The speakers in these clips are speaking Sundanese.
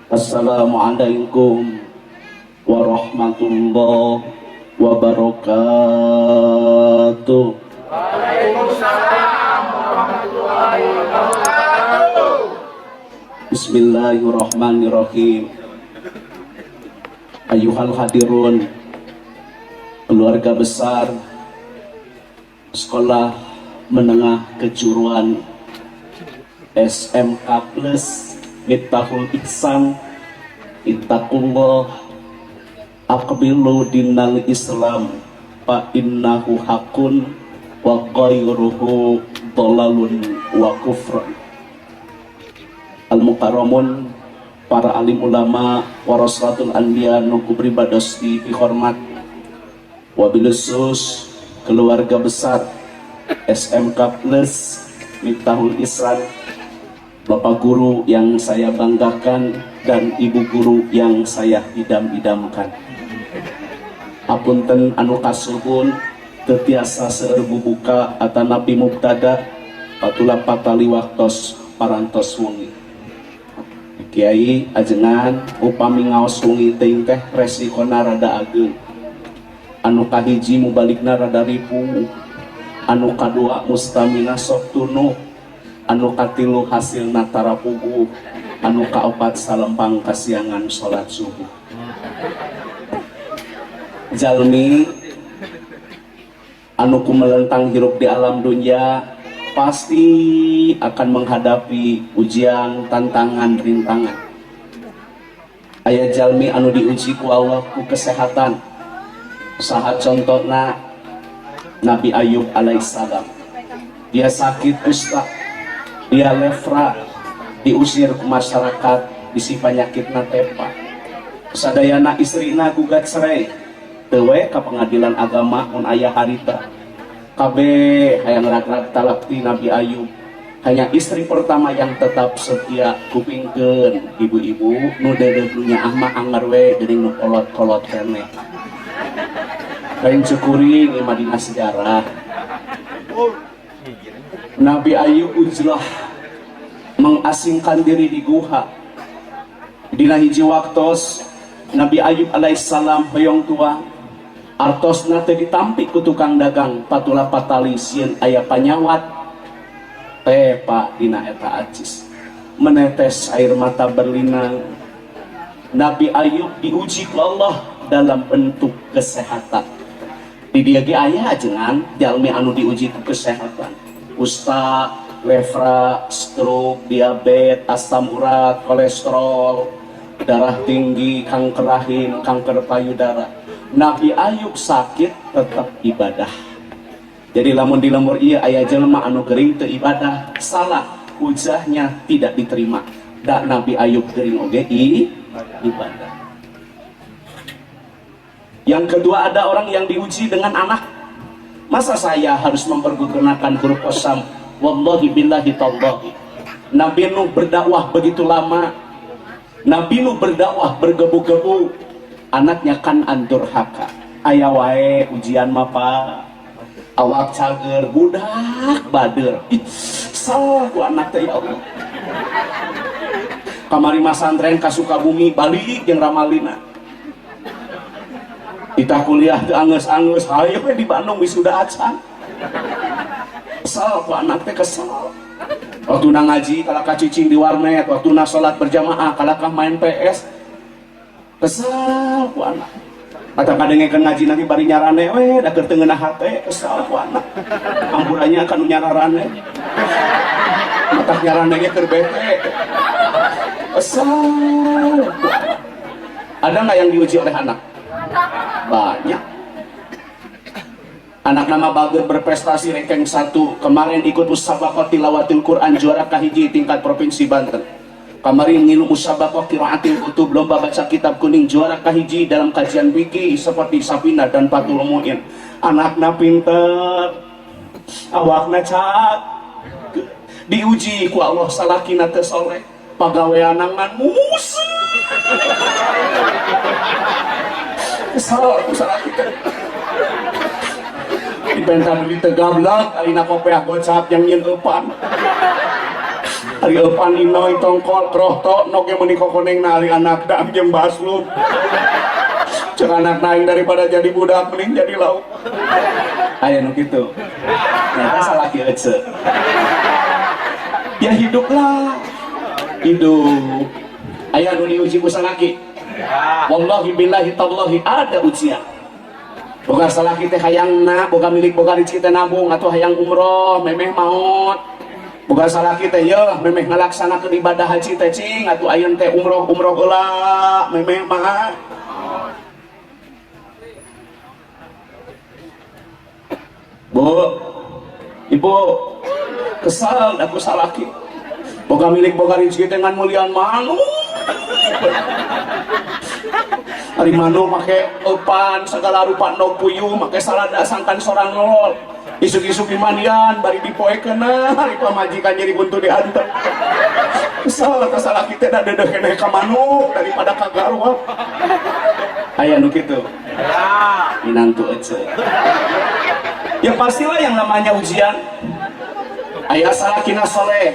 Assalamualaikum warahmatullahi wabarakatuh. Waalaikumsalam warahmatullahi wabarakatuh. Bismillahirrahmanirrahim. Ayuhal hadirun, keluarga besar Sekolah Menengah Kejuruan SMK Plus Miftahul Ihsan, ittaqullah, aqbilu dinal Islam fa innahu hakun wa ghairuhu dhalalun wa kufrun. Al mukarramun, para alim ulama, warasatul anbiya nu pribados dihormat, wabilkhusus keluarga besar SMK Plus Miftahul Ihsan, Bapak guru yang saya banggakan dan ibu guru yang saya idam-idamkan. Apunten anu kasuhun, teu tiasa seueur bubuka atanapi mubtada, patula patali waktos parantos wengi. Kiai, ajengan, upami ngaos wengi teuing teh resikona rada ageung. Anu kahiji, mubaligna rada ripuh, anu kadua, mustamina sok tunuh, anu katilu, hasilna tara puguh, anu kaopat, salempang kasiangan salat subuh. Jalmi anu kumelentang hirup di alam dunia pasti akan menghadapi ujian, tantangan, rintangan. Aya jalmi anu diuji ku Allah ku kesehatan. Saha contohna? Nabi Ayub alaihissalam. Dia sakit kusta, dia lepra, diusir ke masyarakat, bisi panyakitna tepa. Sadayana istrina gugat cerai, teu we ka pengadilan agama mun aya harita. Kabeh hayang rag-rag talak ti Nabi Ayub. Hanya istri pertama yang tetap setia. Kupingkeun, ibu-ibu, nu deudeuh nu nyaah mah anger we geuning nu kolot-kolot keneh. Lain cukuring ieu mah dina sejarah. Nabi Ayub uzlah, mengasingkan diri di guha. Dina hiji waktos Nabi Ayub alaihissalam hoyong tuang, artosna teh ditampi ku tukang dagang, patula patali sieun aya panyawat tepa dina eta acis. Menetes air mata berlinang. Nabi Ayub diuji ku Allah dalam bentuk kesehatan. Di dieu ge aya, ajengan, jalmi anu diuji ku kesehatan: kusta, lepra, stroke, diabetes, asam urat, kolesterol, darah tinggi, kanker rahim, kanker payudara. Nabi Ayub sakit tetap ibadah. Jadi lamun di lembur ieu aya jelema anu gering teu ibadah, salah, hujahnya tidak diterima. Da Nabi Ayub gering oge ibadah. Yang kedua, ada orang yang diuji dengan anak. Masa saya harus mempergunakan huruf qasam? Wallahi, billahi, tallahi. Nabi Nuh berdakwah begitu lama. Nabi Nuh berdakwah bergebu-gebu. Anaknya Kan'an durhaka. Aya wae ujian mah, Pak. Awak cager, budak bader. Ih, salah ku anak teh, ya Allah. Kamari masantren ka Sukabumi, balik jeung ramalina. Kita kuliah teu angeus-angeus, hayo we di Bandung wisuda acan. Kesel ku anak teh, kesel. Waktu na ngaji kalakah cicing di warnet, waktu na sholat berjamaah kalakah main PS. Kesel ku anak. Kata kadengekeun ngaji nanti bari nyarane we, da keur teu ngeunah hate, kesel ku anak. Amburannya kan nyararane. Matak nyarane ge keur bete. Kesel ku anak. Ada nggak yang diuji oleh anak? Banyak. Anak nama bager, berprestasi ranking 1. Kemarin ikut musabaqah tilawatil Quran, juara kahiji tingkat Provinsi Banten. Kemarin ngilu musabaqah qiraatil kutub, lomba baca kitab kuning, juara kahiji dalam kajian fikih seperti Safina dan Fathul Muin. Anakna pinter, awakna cat, diuji ku Allah salakina teu soleh, pagawean ngan musuh. Kesal ku salaki teh. Dipenta duit teu gablek, ayeuna kopeah gocap yang nyeun eupan. Ari eupan inoy tongkol krohto nog ge meuni kokoneng na ari anak dam jeung baslut. Cek anak naing daripada jadi budak mending jadi lauk. Aya nu kitu. Nyata salaki ece. Ya hiduplah. Hidup. Aya nu diuji ku salaki. Wallahi billahi tallahi ada ujian. Boga salaki teh hayangna, boga milik boga rezeki teh nabung atau hayang umroh memeh maot. Boga salaki teh yeuh memeh ngalaksanakeun ibadah haji teh cing atuh ayeuna teh umroh-umroh heula memeh mah. Bu, ibu kesal aku salaki. Boga milik boga rezeki teh ngan mulian manuk. Ari manuk make eupan segala rupa nog puyuh make salada sangkan sorang nolol. Isuk-isuk dimandian bari dipoekeun ari pamajikan jadi buntu diantep. Kesal ka salaki teh da deudeuh keneh ka manuk daripada ka garwa. Aya nu kitu. Minantu ece. Ya pastilah yang namanya ujian. Aya salakina soleh,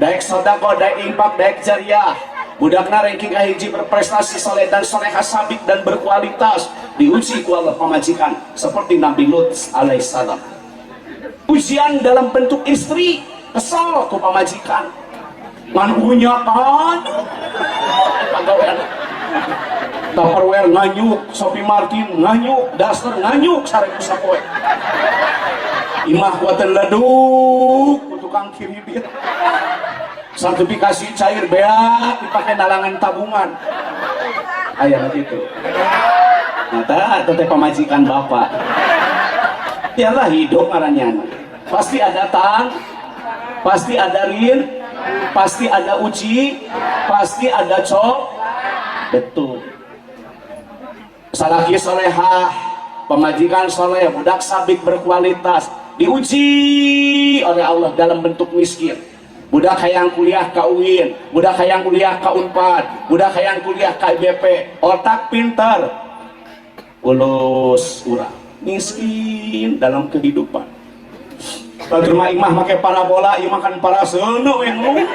daek sedekah, daek infak, daek jariah. Budakna ranking kahiji berprestasi soleh dan soleha sabik dan berkualitas. Diuji ku Allah pamajikan seperti Nabi Lut alaihissalam. Ujian dalam bentuk istri, kesal ku pamajikan. Ngan unyakan pagawean. Tupperware nganyuk, Sophie Martin nganyuk, daster nganyuk sarebu sapoe. Imah kuatan leduk, ku tukang kiri dia. Sertifikasi cair beak dipakai nalangan tabungan. Aya gitu. Nah, teh pamajikan bapak. Tialah hidup ngarannya. Pasti ada tang, pasti ada rin, pasti ada uji, pasti ada cok. Betul. Salaki solehah, pemajikan soleh, budak sabik berkualitas, diuji oleh Allah dalam bentuk miskin. Budak hayang kuliah ka UIN, budak hayang kuliah ka Unpad, budak hayang kuliah ka IBP, otak pintar, lulus urang miskin dalam kehidupan. Batur mah imah make parabola, ieu makan paraseuneu we nu.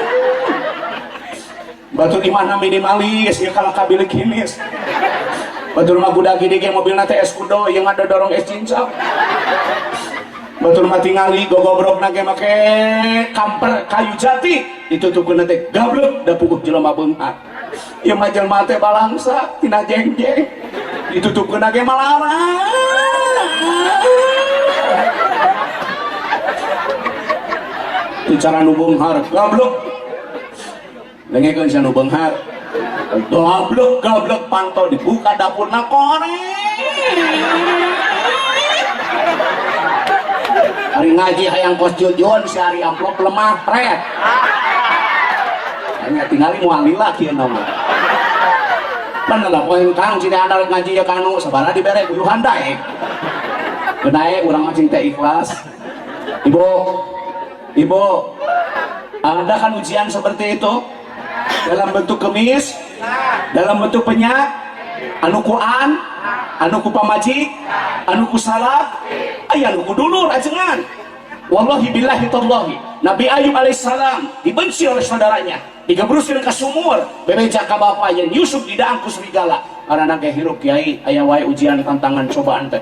Batur imahna minimalis, ieu kalah ka bilik hinis. Batur mah budak gede ge mobilna teh Escudo, ieu ngadodorong es cincau. Batur mah tingali gogobrokna ge make kamper kayu jati, ditutupkeun teh gablek da puguh jelema beunghar. Ieu mah jelema teh balangsa tina jengjeng, ditutupkeun ge malarang. Itu cara nu beunghar, gablek. Dengekeun sia nu beunghar. Gablek gablek panto dibuka dapurna korek. Hari ngaji hayang kos jujun si hari amplop lemah pret. Hanya tingali moal lila kieu mah. Bener lah poe kang cina andal ngaji ya kanu sabaraha dibere guyuhan daek. Genae urang mah cing teh ikhlas. Ibu, ibu, ada kan ujian seperti itu? Dalam bentuk kemis, dalam bentuk penyak, anu Quran, anu ku pamajik, anu ku salak, aya anu ku dulur ajengan. Wallahi billahi tallahi, Nabi Ayub alaihissalam dibenci oleh saudaranya, digebruskeun ka sumur, bebeja ka bapa yen Yusuf didaang ku serigala. Karena ge hirup kiai aya wae ujian tantangan cobaan teh.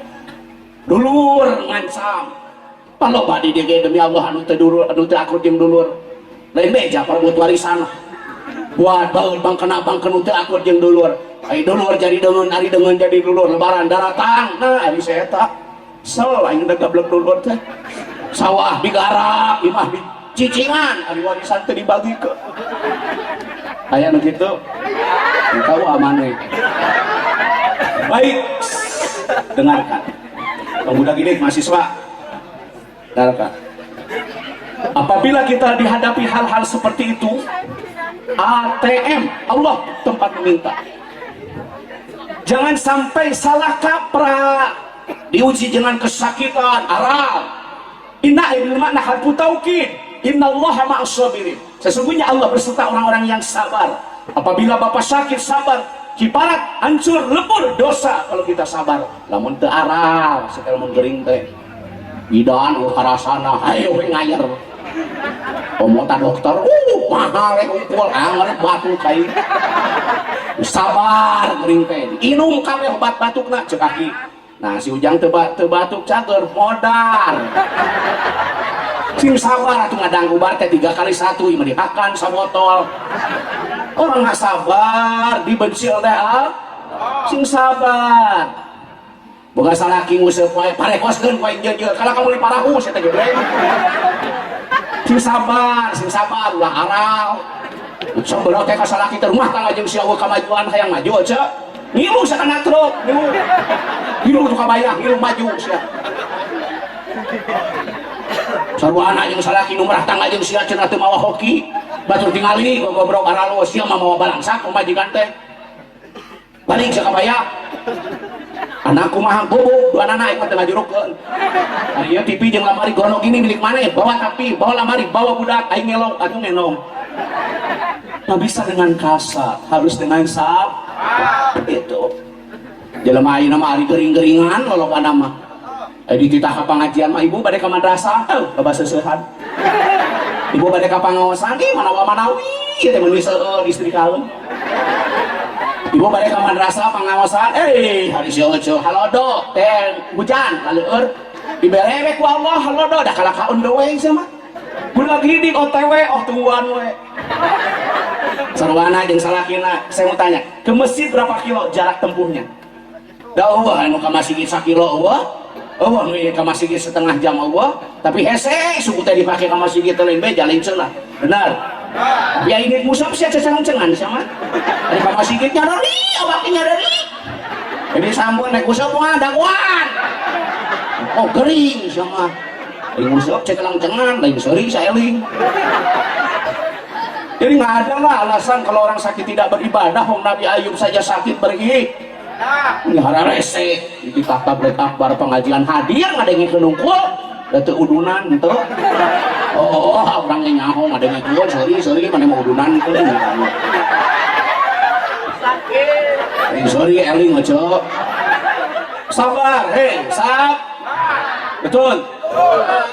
Dulur ngancam. Paloba di dieu ge demi Allah anu teh dulur, anu teh akur jeung dulur. Lain beja parebut warisan. Buat baeud bangkena bangken teu akur jeung dulur. Ai dulur jadi deungeun, ari deungeun jadi dulur. Lebaran daratang. Nah, ari saya eta. Sel aing da gablek dulur teh. Sawah digarap, imah dicicingan, ari warisan teh dibagikeun. Aya nu kitu? Teu tahu amane. Baik, dengarkan. Pemuda gini mahasiswa. Dengarkan. Apabila kita dihadapi hal-hal seperti itu, ATM Allah tempat meminta. Jangan sampai salah kaprah, diuji dengan kesakitan, aral. Inna ilmu makna harfu taukid. Innallaha ma'as sabirin. Sesungguhnya Allah berserta orang-orang yang sabar. Apabila bapak sakit sabar, kiparat hancur lebur dosa kalau kita sabar. Lamun teu aral, setel mun gering teh. Bidan karasana, hayo we ngayer. Omota dokter, Mahal eh unggul anger batuk kai. Sabar gering teh. Inum kabeh obat batukna cek aki. Nah si Ujang teu teu batuk cager modar. Sing sabar atuh ngadang ubar teh 3 kali 1 ieu mah dihakan sabotol. Orang nggak sabar dibenci oleh Allah. Sing sabar. Boga salaki nguseup wae parekoskeun ku aing jeung kalah kamu di parahu sia teh gebreng. Sing sabar ulah aral. Sambel teh ka salaki teh rumah tangga jeung sia eueuh kamajuan hayang maju aja. Ngilu sakana truk, ngilu. Ngilu tuh kabayang, ngilu maju sia. Sarwana jeung salaki nu merah tangga jeung sia cenah teu mawa hoki. Batur tingali gogobrok aralo sia mah mawa balangsak pamajikan teh. Balik sia kabaya. Anakku mah gobok, dua anak aing mah teu ngajurukeun. Ari ieu TV jeung lamari gono gini milik maneh, bawa tapi, bawa lamari, bawa budak, aing ngelong, atuh ngelong. Nggak bisa dengan kasar, harus dengan sabar. Itu. Jelema ayeuna mah ari gering-geringan lolobana mah. Dititah ka pangajian mah ibu bade ka madrasah, heuh, loba seuseuhan. Ibu bade ka pangaosan, ih manawa manawi ieu teh mun seueur istri kaun. Ibu bade ka madrasah pangaosan, hari si Ojo halodo teh hujan kaleueur dibere we ku Allah halodo da kalah ka on the way sia mah. Budak gidik OTW, oh tungguan we. Sarwana jeung salakina, saya mau tanya, ke masjid berapa kilo jarak tempuhnya? Da eueuh anu ka masjid sakilo eueuh. Eueuh nu ka masjid setengah jam eueuh, tapi hese suku teh dipake ka masjid teh lain beja lain cenah. Benar. Tapi ini musab sia ceceng-cengan sama. Ari ka masjid nyadari, awaknya nyadari. Jadi sampun nek usap mah daguan. Oh gering sama. Lain usap ceceleng-cengan, lain seuri saeling. Jadi nggak ada lah alasan kalau orang sakit tidak beribadah. Wong Nabi Ayub saja sakit beribadah. Ini hararese di tabligh akbar pengajian hadir ngadengikeun nungkul da teu udunan teu. Oh, orangnya nyaho ngadengikeun seuri seuri mana mau udunan teu. Sakit. Sorry eling aja. Sabar, hei, sab. Betul.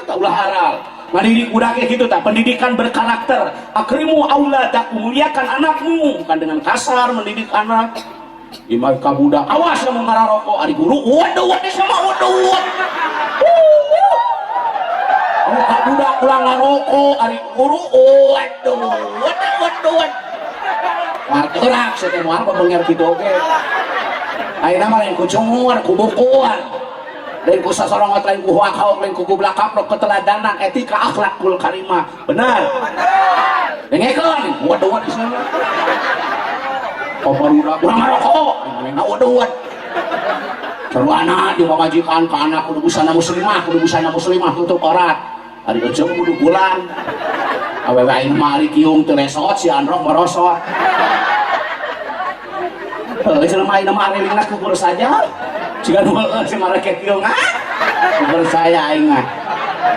Tak ulah aral. Ngadidik budak kayak gitu tak pendidikan berkarakter. Akrimu auladakum, muliakan anakmu, bukan dengan kasar mendidik anak. Imah ka budak, awas yang mau ngararokok, ari guru, waduh, waduh sama waduh. Ka budak ulah ngarokok, ari guru, waduh, waduh, waduh, waduh. Wah, gerak saya teh moal bebenger kitu oge. Ayeuna mah lain ku cungur, ku bukuan. Lain ku sasorongot, lain ku huak-hauk, lain ku gublak kaprok, keteladanan, etika, akhlakul karimah. Benar? Dengekeun, waduh, waduh sana. Oh, barudak urang ngarokok, manehna waduh, waduh. Sarwana jeung pamajikan ka anak kudu busana muslimah, kudu busana muslimah tutup aurat. Ari ujung kudu bulan. Awewe ayeuna mah ari kiung teu lesot si androk merosot. Heuh, jelema ayeuna mah arelingna kukur saja. Siga nu heueuh si mareket kiung ah. Kukur saya aing mah.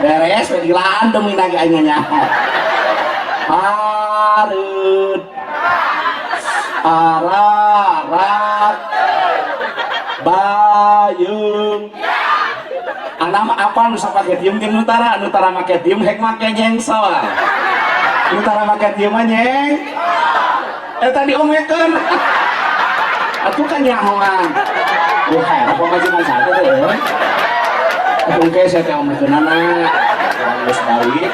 Beres we dilaan demi lagi aing nya. Hareut. Ararat. Bayung. Anak mah apal nu sapake diem jeung nu tara, nu tara make diem hek make nyengsol. Nu tara make diem mah nyeng. Eta diomekeun. Atuh kan nyahoan. Duh, apa pamajikan saya teh euy. Atuh engke saya teh omekeunana. Urang geus balik.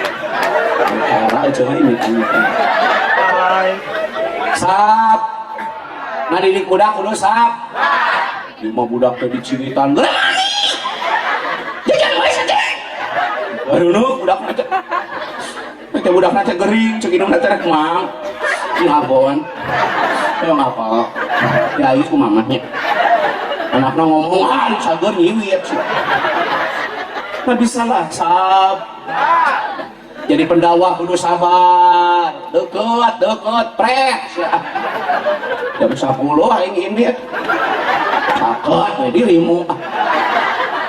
Era eueuh ini tanya. Sap. Ngadidik budak kudu sap. Lima budak teh diciritan. Jajan wae saja. Baru nu budak teh. Teh budak teh gering, cek indung teh rek mang. Ngabon. Ayo ngapa? Ya ieu ku mamahnya. Anakna ngomong, ah sager nyiwit. Nggak bisa lah, sab. Jadi pendakwah kudu sabar. Deket, deket, prek. Jam 10 aing ini. Caket we dirimu.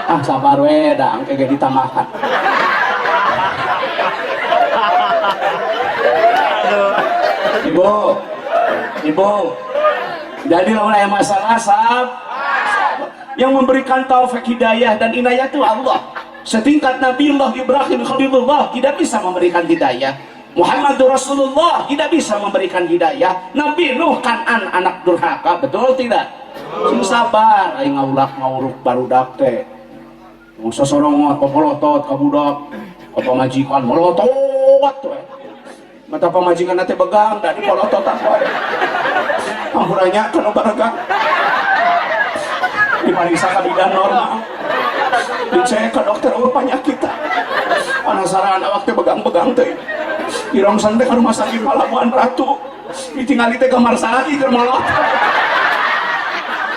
Ah sabar we, da engke ge ditambahkan. Ibu, ibu. Jadi lamun aya masalah sab, yang memberikan taufik hidayah dan inayah itu Allah. Setingkat Nabiullah Ibrahim Khalilullah tidak bisa memberikan hidayah. Muhammadur Rasulullah tidak bisa memberikan hidayah. Nabi Nuh kan anak durhaka, betul tidak? Sing sabar, aing ngaulak ngauruk barudak teh. Sosorongot, popolotot ka budak, ka pamajikan molotot we. Mata pamajikan teh begang da dipolototan wae. Hampuranya kana baregang. Dipariksa ka bidan normal. Dicek ke dokter, oh penyakit. Penasaran awak teh begang-begang teh. Dirongsen teh ka rumah sakit Pelabuhan Ratu. Ditingali teh kamar sakit keur molotot.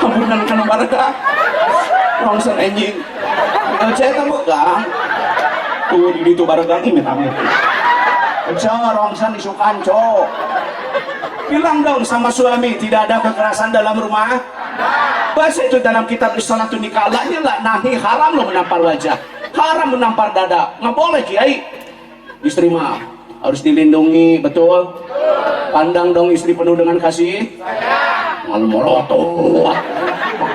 Hampuran kana baregang. Rongsen enjing. Cek teh begang. Tuh di ditu baregang ini amit. Cok, rongsen isukan, cok. Bilang dong sama suami, tidak ada kekerasan dalam rumah. Baca itu dalam kitab Risalatun Nikah, nggak nahi haram lo menampar wajah, haram menampar dada, nggak boleh, kiai. Istri mah harus dilindungi, betul? Pandang dong istri penuh dengan kasih. Malu molotot.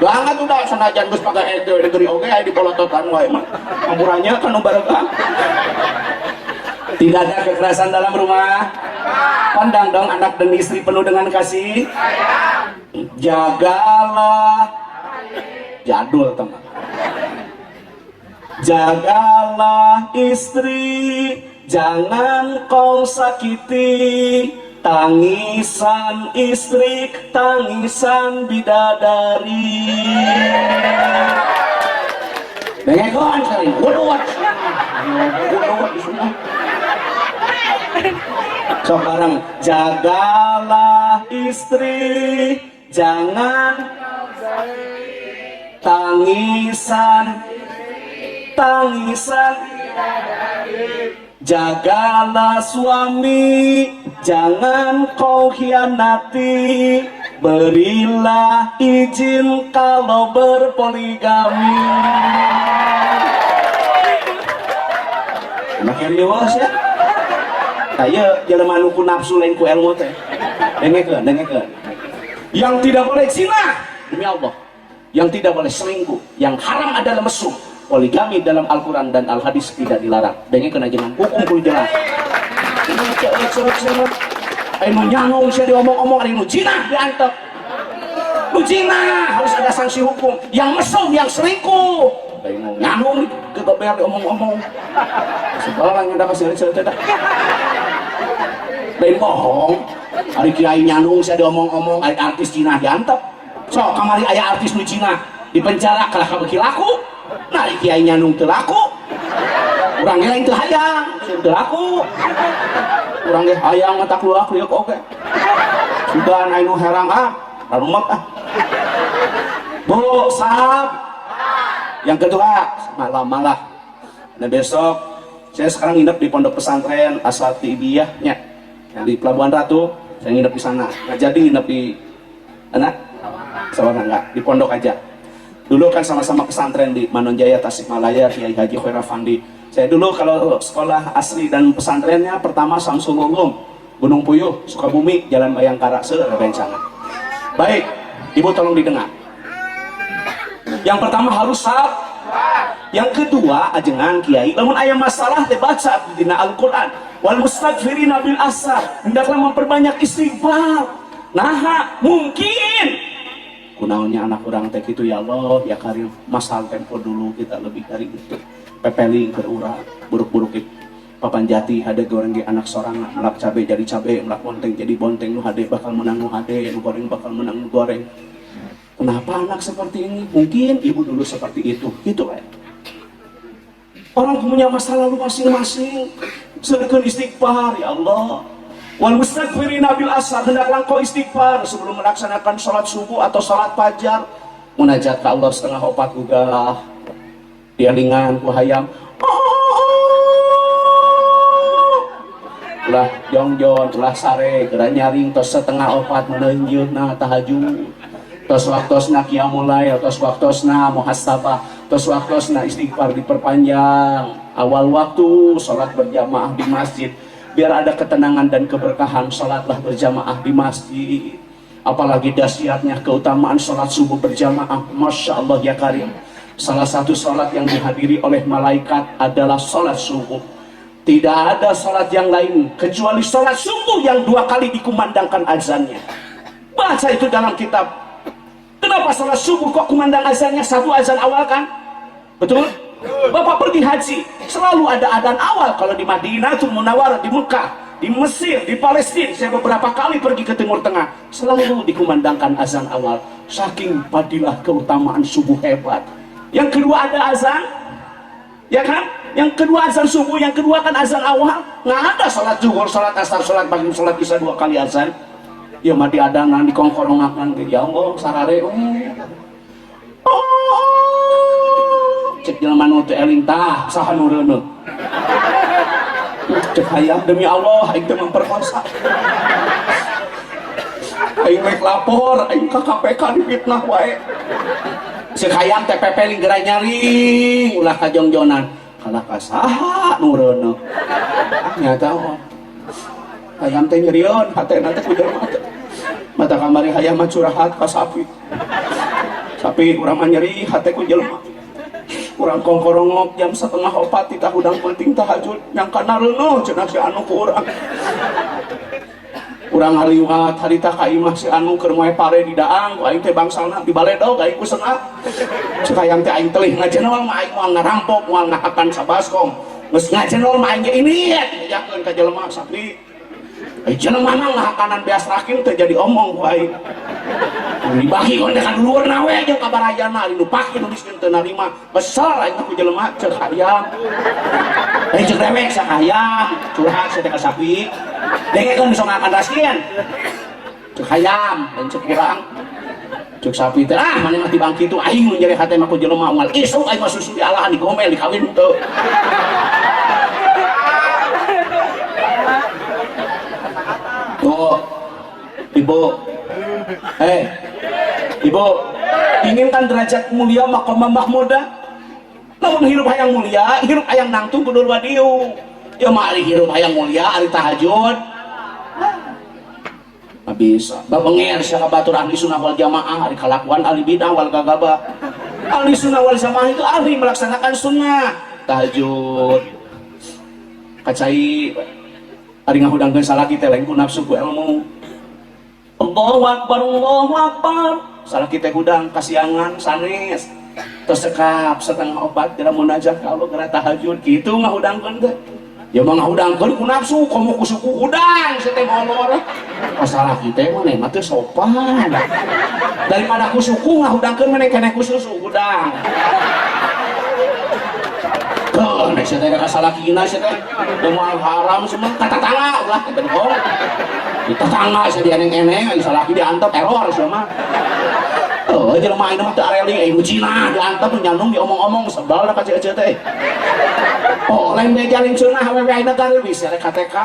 Banget udah senajan geus pakai itu negeri oge aya dipolototan wae mah. Hampurannya kan baregang. Tidak ada kekerasan dalam rumah. Pandang dong anak dan istri penuh dengan kasih. Jagalah jadul, teman. Jagalah istri, jangan kau sakiti. Tangisan istri, tangisan bidadari. Dengekeun sekali, waduh, waduh, semua. Sok bareng, jagalah istri, jangan tangisan, tangisan. Jagalah suami, jangan kau khianati. Berilah izin kalau berpoligami. Makin dewasa ya. Kaya jelema nu ku nafsu lain ku ilmu teh. Dengekeun, dengekeun. Yang tidak boleh zina, demi Allah. Yang tidak boleh selingkuh, yang haram adalah mesum. Poligami dalam Al-Quran dan Al-Hadis tidak dilarang. Dengekeun aja, hukum kudu jelas. Ayo nu nyanung sia diomong-omong, ari nu zina diantep. Nu zina harus ada sanksi hukum. Yang mesum, yang selingkuh. Ayo nu nyanung kegeber diomong-omong. Sebelah yang ada kasih cerita. Lain bohong. Ari kiai nyanung sia diomong-omong, ari artis zina diantep. Sok kamari aya artis nu zina di penjara kalah kabeuki laku. Nah, ari kiai nyanung teu laku. Urang ge lain teu hayang, teu laku. Urang ge hayang mata keluar kriuk oge. Sugan aya nu herang ah, rarumek ah. Bu, sahab. Yang kedua, malam malah. Nah, besok saya sekarang nginep di pondok pesantren Asatibiyahnya yang di Pelabuhan Ratu. Saya nginep di sana. Nggak jadi nginep di anak sama enggak, di pondok aja. Dulu kan sama-sama pesantren di Manonjaya, Tasikmalaya, Kiai Haji Khair Afandi. Saya dulu kalau sekolah asli dan pesantrennya pertama Samsul Ulum, Gunung Puyuh, Sukabumi, Jalan Bayangkara, seueur bencangan. Baik, Ibu tolong didengar. Yang pertama harus sab. Yang kedua, ajengan kiai, lamun aya masalah teh baca dina Al-Qur'an. Wal mustaghfirina bil ashar. Hendaklah memperbanyak istighfar. Nah, mungkin kunaonnya anak orang teh gitu, ya Allah ya Karim, masal tempo dulu kita lebih dari itu pepeling ke urang buruk-buruk itu papan jati hade goreng ge anak sorangan, melak cabe jadi cabe, melak bonteng jadi bonteng, nu hade bakal menang nu hade, nu goreng bakal menang nu goreng. Kenapa anak seperti ini? Mungkin ibu dulu seperti itu gitu kan. Orang punya masa lalu masing-masing. Seukeun istighfar, ya Allah. Wal mustaghfirina bil ashar, hendaklah kau istighfar sebelum melaksanakan sholat subuh atau sholat fajar. Munajat ke Allah 3.30 gugah. Dialingan ku hayam. Oh. Ulah jongjon, ulah sare, geura nyaring tos 3.30 meunjeun tahajud. Tos waktosna qiyamul lail, tos waktosna muhasabah, tos waktosna istighfar diperpanjang. Awal waktu sholat berjamaah di masjid, biar ada ketenangan dan keberkahan, sholatlah berjamaah di masjid. Apalagi dahsyatnya keutamaan sholat subuh berjamaah, Masya Allah ya Karim. Salah satu sholat yang dihadiri oleh malaikat adalah sholat subuh. Tidak ada sholat yang lain kecuali sholat subuh yang dua kali dikumandangkan azannya. Baca itu dalam kitab. Kenapa sholat subuh kok kumandang azannya? Satu azan awal kan? Betul? Bapak pergi haji, selalu ada adzan awal. Kalau di Madinah itu Munawar, di Mekah, di Mesir, di Palestina, saya beberapa kali pergi ke Timur Tengah, selalu dikumandangkan azan awal. Saking fadilah keutamaan subuh hebat. Yang kedua ada azan, ya kan? Yang kedua azan subuh, yang kedua kan azan awal. Nggak ada sholat zuhur, sholat asar, sholat maghrib, sholat isya dua kali azan. Ya mati adanan dikongkorongakan, ya Allah, sarare we. Oh, cek jelema nu teu eling, tah saha nu reuneuh? Cek hayam, demi Allah aing teu memperkosa. Aing rek lapor aing ka KPK, difitnah wae. Cek hayam teh pepeling geura nyaring, ulah kajongjonan, kalah ka saha nu reuneuh? Ah, nyata oh. Hayam teh nyerieun hatena teh ku jelema teh. Mata kamari hayam mah curahat ka sapi. Sapi, urang mah nyeri hate ku jelema. Urang kongkorongok jam 3.30 titah hudang penting tahajud, nyangka reuneuh cenah si anu ku urang. Urang ngaliwat harita ka imah si anu keur moe pare di daang ku aing teh, bangsana di baledog aing ku sengat. Cek hayang teh, aing telih ngajenol mah aing moal ngarampok, moal ngahakan sabaskom. Geus ngajenol mah aing ge ini dibejakeun ka jelema. Sapi, ai jelema mah ngahakanan beas raking teh jadi omong ku aing. Dibagi kon teh ka dulurna we jeung kabarayana, ari nu pake nu miskin teu narima. Kesel aing ku jelema, cek hayam. Eh, cek dewek sak hayam, curhat sia teh ka sapi. Dengekeun, bisa ngakan raskin. Cek hayam, dan cek urang. Cek sapi teh, ah, maneh mah tibang kitu, aing nu nyeri hate mah ku jelema, unggal isuk aing mah susu dialahan, digomel, dikawin teu. Bu, ibu, eh, ibu, inginkan derajat mulia makom mahmuda? Namun hirup hayang mulia, hirup hayang nangtung kudu wadiu. Ya mah ari hirup hayang mulia, ari tahajud. Nggak bisa. Babenger sia ka batur ahli sunnah wal jamaah, ari kalakuan ahli bidah wal gagabah. Ahli sunnah wal jamaah itu ahli melaksanakan sunnah. Tahajud. Kacai ari ngahudangkeun salaki teh lain ku nafsu, ku ilmu. Allahu akbar, Allahu akbar. Salaki teh hudang kasiangan sanes. Terus sekap 3.30 geura munajat ka Allah, geura tahajud kitu ngahudangkeun teh. Ya mah ngahudangkeun ku nafsu, komo ku suku hudang sia teh molor. Masalah kita mah mah teu sopan. Daripada ku suku ngahudangkeun, maneh keneh ku susu hudang. Tuh, nek sia teh ka salakina sia teh moal haram semua ka tatangga, ulah teh bohong. Di tetangga sia dieneng-eneng, salaki diantep, error sia mah. Oh, jelema ayeuna mah teu areling, eh, nu Cina diantep nyandung diomong-omong, sebal da ka ceu teh. Oh, lain beja lain cenah awewe ayeuna gareulis rek KTK.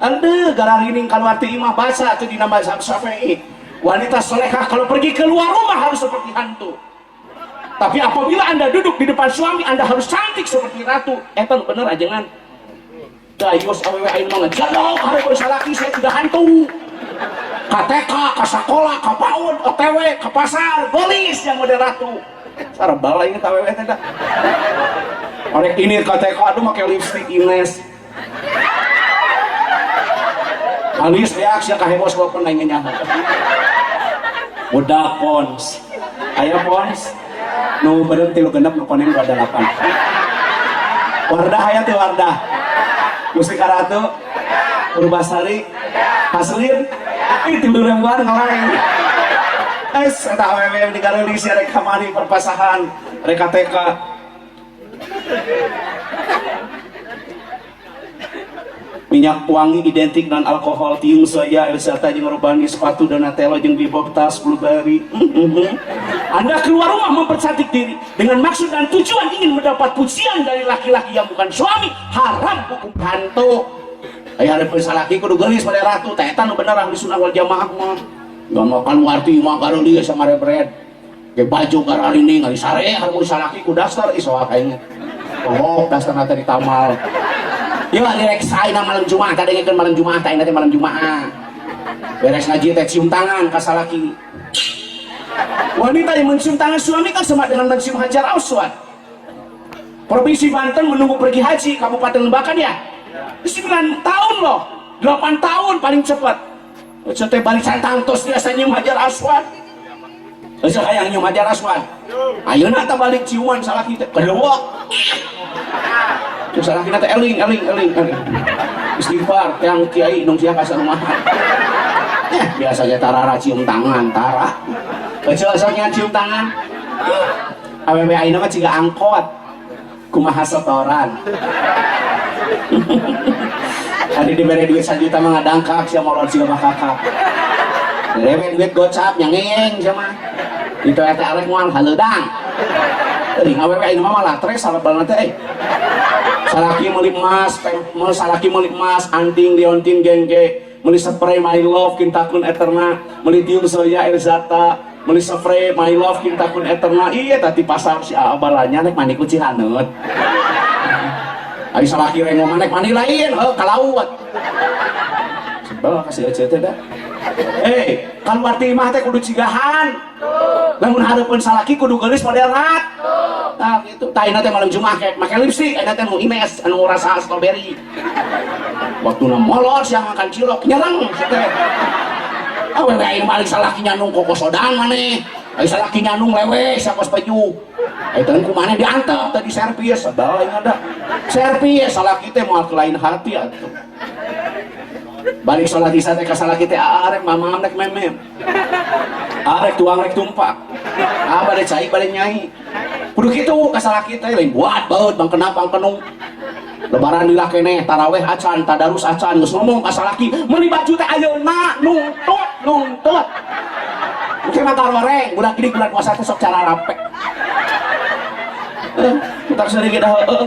Ande gararining kaluar ti imah, baca tuh dina mazhab Syafi'i. Wanita solehah kalau pergi keluar rumah harus seperti hantu. Tapi apabila Anda duduk di depan suami, Anda harus cantik seperti ratu. Eta nu bener ajengan. Dayos awewe ayeuna mah ngejadok hareupeun salaki, saya tidak hantu. Ka TK, ka sakola, ka PAUD, OTW, ka pasar, golis yang model ratu. Sarbal aing ka awewe teh dah. Orek ini ka TK, aduh, make lipstick Ines. Alis reaksi ka heboh walaupun aing nyaho. Udah pons. Aya pons. Nu beureum tilu genep, nu koneng dua delapan. Wardah aya teh Wardah. Mustika Ratu. Purbasari. Haslin. Ih, 3 ribuan ngeleng. Es eta awewe di gareulis rek kamari perpasahan rek TK. Minyak wangi identik dengan alkohol, tiung soya, Elzata jeung Rubani, sepatu Donatello jeung Bebop, tas Blueberry. Anda keluar rumah mempercantik diri dengan maksud dan tujuan ingin mendapat pujian dari laki-laki yang bukan suami, haram hukum hantu. Aya hareupeun salaki kudu geulis pada ratu, teh eta nu bener ahli sunnah wal jamaah mah. Gak makan warti mah gareulis sama rebred. Ge baju gararining ari sare hareupeun salaki ku daster isoak aing. Oh, daster teh ditamal. Ya direk saina malam Jumat, tadi dengekeun malam Jumat, aing teh malam Jumat. Beres ngaji teh cium tangan ka salaki. Wanita yang mencium tangan suami kan sama dengan mencium hajar aswad. Provinsi Banten menunggu pergi haji, Kabupaten Lembakan ya. 9 tahun loh, 8 tahun paling cepat. Ece teh balik tangtos biasa nyium Hajar Aswad. Ece hayang nyium Hajar Aswad. Ayeuna teh balik ciuman salaki teh kedua. Terus salaki teh eling eling eling eling. Istighfar teang kiai nung sia ka sarumahan. Biasanya tarara cium tangan tara. Ece asal cium tangan. Awewe ayeuna mah ciga angkot. Kumaha setoran. Tadi diberi duit 1 juta mah ngadangkak sia, molor siga bakakak. Diberi duit gocap nyangeng sia mah. Itu eta arek moal haleudang. Teuing awewe ayeuna mah malah tres salabalna teh eh. Salaki meuli emas, salaki meuli emas, anting liontin gengge, meuli spray My Love Kintakun Eterna, meuli tiung soya Elzata, meuli spray My Love Kintakun Eterna. Iya tadi pasar si abalanya nek mandi ku Cihaneut. Ari salaki rengoman nek mandi lain, heuh ka laut. Sebel kasih ece teh da. Eh, kaluar ti imah teh kudu cigahan. Lamun hareupeun salaki kudu geulis model rat. Nah, gitu. Tah ayeuna teh malam Jumat kayak make lipstick, ayeuna teh nu Ines anu rasa strawberry. Waktuna molor siang makan cilok nyerang si teh. Awewe aing balik salaki nyandung kokosodan maneh. Ari salaki nyandung lewe sakos baju. Eta ku maneh diantep tadi servis, sebel aing ada. Servis salaki teh moal ke lain hati atuh. Balik sholat isya teh ka salaki teh arek mamam rek memem. Arek tuang rek tumpak. Ah bade cai bade nyai. Kudu kitu ka salaki teh lain buat baut bang kenapa bang kenung. Lebaran lila keneh, taraweh acan, tadarus acan, geus ngomong ka salaki, meuli baju teh ayeuna nuntut, nuntut. Oke mah taroreng, budak gini bulan puasa teh sok cara rape. Eh, tak sedikit dah heeh.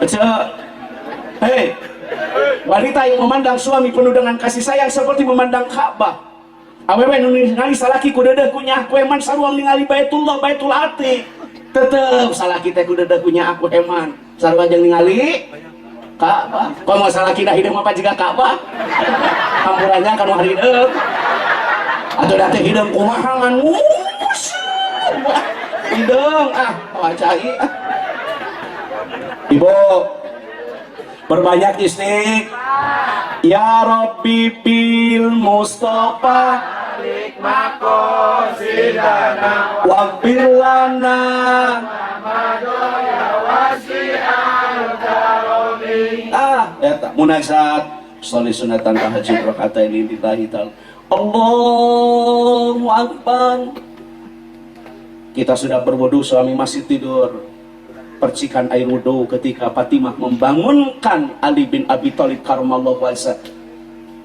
Ece. Hei, wanita yang memandang suami penuh dengan kasih sayang seperti memandang Ka'bah. Awewe nu ningali salaki ku deudeuh ku nyaah ku eman sarua ningali Baitullah, Baitul Atiq. Tetep salaki teh ku deudeuh ku nyaah ku eman. Sarua jeung ningali Ka'bah. Komo salaki dah hideung mah jiga Ka'bah. Hampurannya kanu hideung. Atuh da teh hideung kumaha ngan mus. Hideung ah, wacai ah. Ibu, perbanyak istighfar. Ya Rabbi bil Mustafa Makosidana waghfir lana. Ah, eta munajat sholli sunatan tahajud rakataini lillahi ta'ala. Allahu Akbar. Kita sudah berwudu, suami masih tidur. Percikan air wudu ketika Fatimah membangunkan Ali bin Abi Thalib karamallahu wajhah.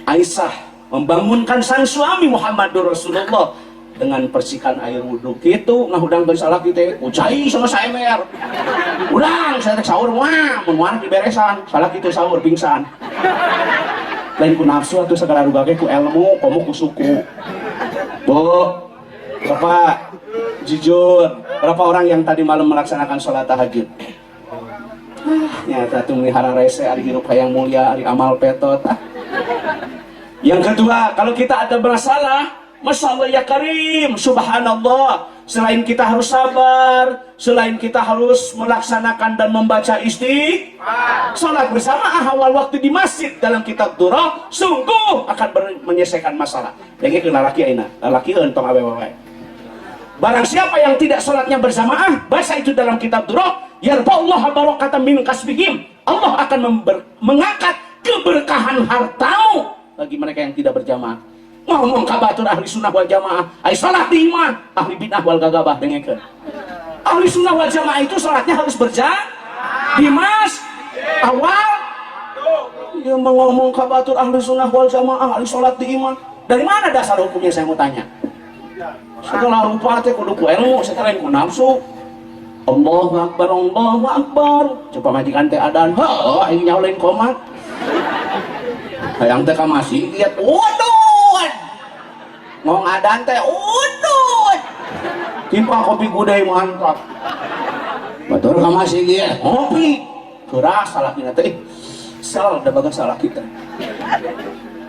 Aisyah membangunkan sang suami Muhammadur Rasulullah dengan percikan air wudu. Gitu ngahudang bersalah kita ucai sama saemer. Udang saya teh sahur mah mun moal diberesan, salah kitu sahur pingsan. Lain ku nafsu atuh segala rupa ge ku ilmu, komo ku suku. Bu, Bapak, jujur, berapa orang yang tadi malam melaksanakan sholat tahajud? Ah, nyata tuh melihara rese, ari hirup hayang mulia, ari amal petot. Ah. Yang kedua, kalau kita ada masalah, Masya Allah ya Karim, Subhanallah. Selain kita harus sabar, selain kita harus melaksanakan dan membaca istighfar, sholat bersama awal waktu di masjid dalam kitab Durrah, sungguh akan menyelesaikan masalah. Lagi ke lalaki aina, lalaki entong awewe. Barang siapa yang tidak sholatnya berjamaah, baca itu dalam kitab Durrah, yarfa'ullah barakatan min kasbihim. Allah akan mengangkat keberkahan hartamu bagi mereka yang tidak berjamaah. Ngomong kabatur ahli sunnah wal jamaah, ai salat di imah, ahli bid'ah wal gagabah dengekeun. Ahli sunnah wal jamaah itu sholatnya harus berjamaah di mas awal. Dia ngomong kabatur ahli sunnah wal jamaah, ahli sholat di imah. Dari mana dasar hukumnya saya mau tanya? Segala rupa teh kudu ku ilmu, setelah ku nafsu. Allahu Akbar, Allahu Akbar. Coba majikan teh adan, heuh aing nyaulin komat. Hayang teh ka masjid, lihat, waduh. Ngomong adan teh, udut. Timpa kopi gudai mantap. Batur ka masjid ngopi. Keras salah kita teh. Sal da bagas salah kita.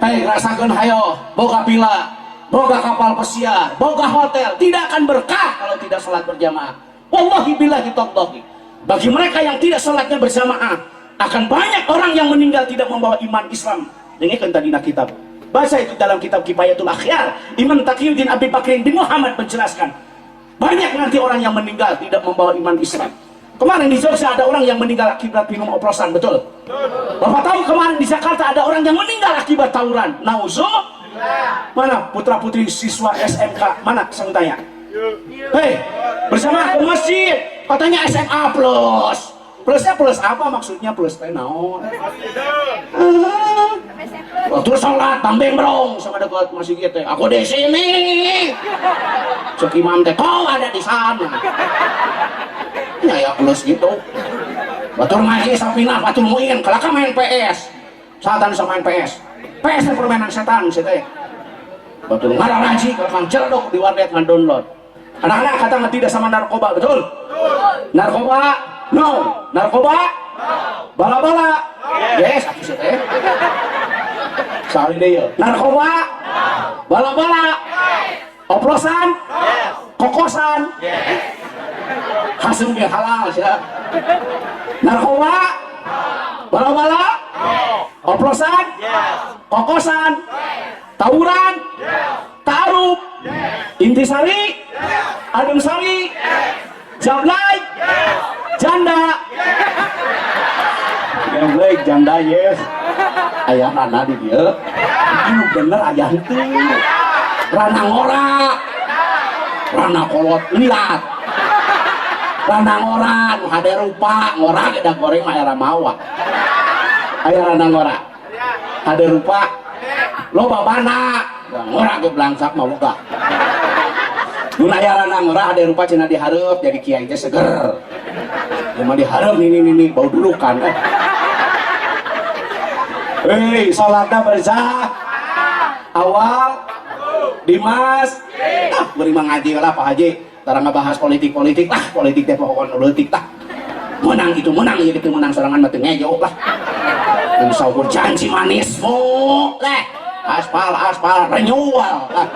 Hei, rasakeun hayo, boga pila, boga kapal pesiar, boga hotel, tidak akan berkah kalau tidak sholat berjamaah. Wallahi billahi tallahi. Bagi mereka yang tidak sholatnya berjamaah, Akan banyak orang yang meninggal tidak membawa iman Islam. Dengarkan tadi na kitab. Baca itu dalam kitab Kifayatul Akhyar. Imam Taqiyuddin Abi Bakrin bin Muhammad menjelaskan. Banyak nanti orang yang meninggal tidak membawa iman Islam. Kemarin di Jogja ada orang yang meninggal akibat minum oplosan, betul? Bapak tahu kemarin di Jakarta ada orang yang meninggal akibat tawuran. Nauzu. Mana putra putri siswa SMK? Mana saya tanya? Hei, bersama ke masjid, katanya SMA plus. Plusnya plus apa maksudnya, plus teh naon? Ah. Waktu sholat bambeng brong sama dekat masjid teh. Aku di sini. Cek imam teh, kau ada di sana. Ya ya plus gitu. Batur ngaji Safinah Fatul Muin, kalaka main PS. Setan sama main PS. PS itu permainan setan sih teh. Batur ngararaji kalaka celdok di warnet ngan-download. Anak-anak kata nggak tidak sama narkoba, betul? Narkoba? No. Narkoba? Bala-bala? Yes, aku sih teh. Sekali deh ya. Narkoba? Bala-bala? Oplosan? Kokosan? Hasil ge halal ya. Narkoba? Bala-bala? Oplosan? Kokosan? Tawuran? Ta'aruf? Intisari? Adem Sari? Jablay? Janda? Jablay, janda, yes. Ayah rana di dia. Ini bener ayah itu. Rana ngora. Rana kolot liat. Rana ngora, nu hade rupa, ngora ge da goreng mah era mawa. Aya rana ngora. Hade rupa. Loba bana. Da ngora ge blangsak mah boga. Mun aya rana ngora hade rupa cenah dihareup jadi kiai teh seger. Ya mah dihareup nini nini bau dudukan. Eh. Hei, salatna berzah. Awal Dimas, ah, beri ngaji lah Pak Haji. Tara ngabahas politik-politik lah, politik teh pokoknya politik tah. Menang itu menang, ya itu menang sorangan mah teu ngejo lah. Yang saukur janji manis mo leh. Aspal aspal renewal lah.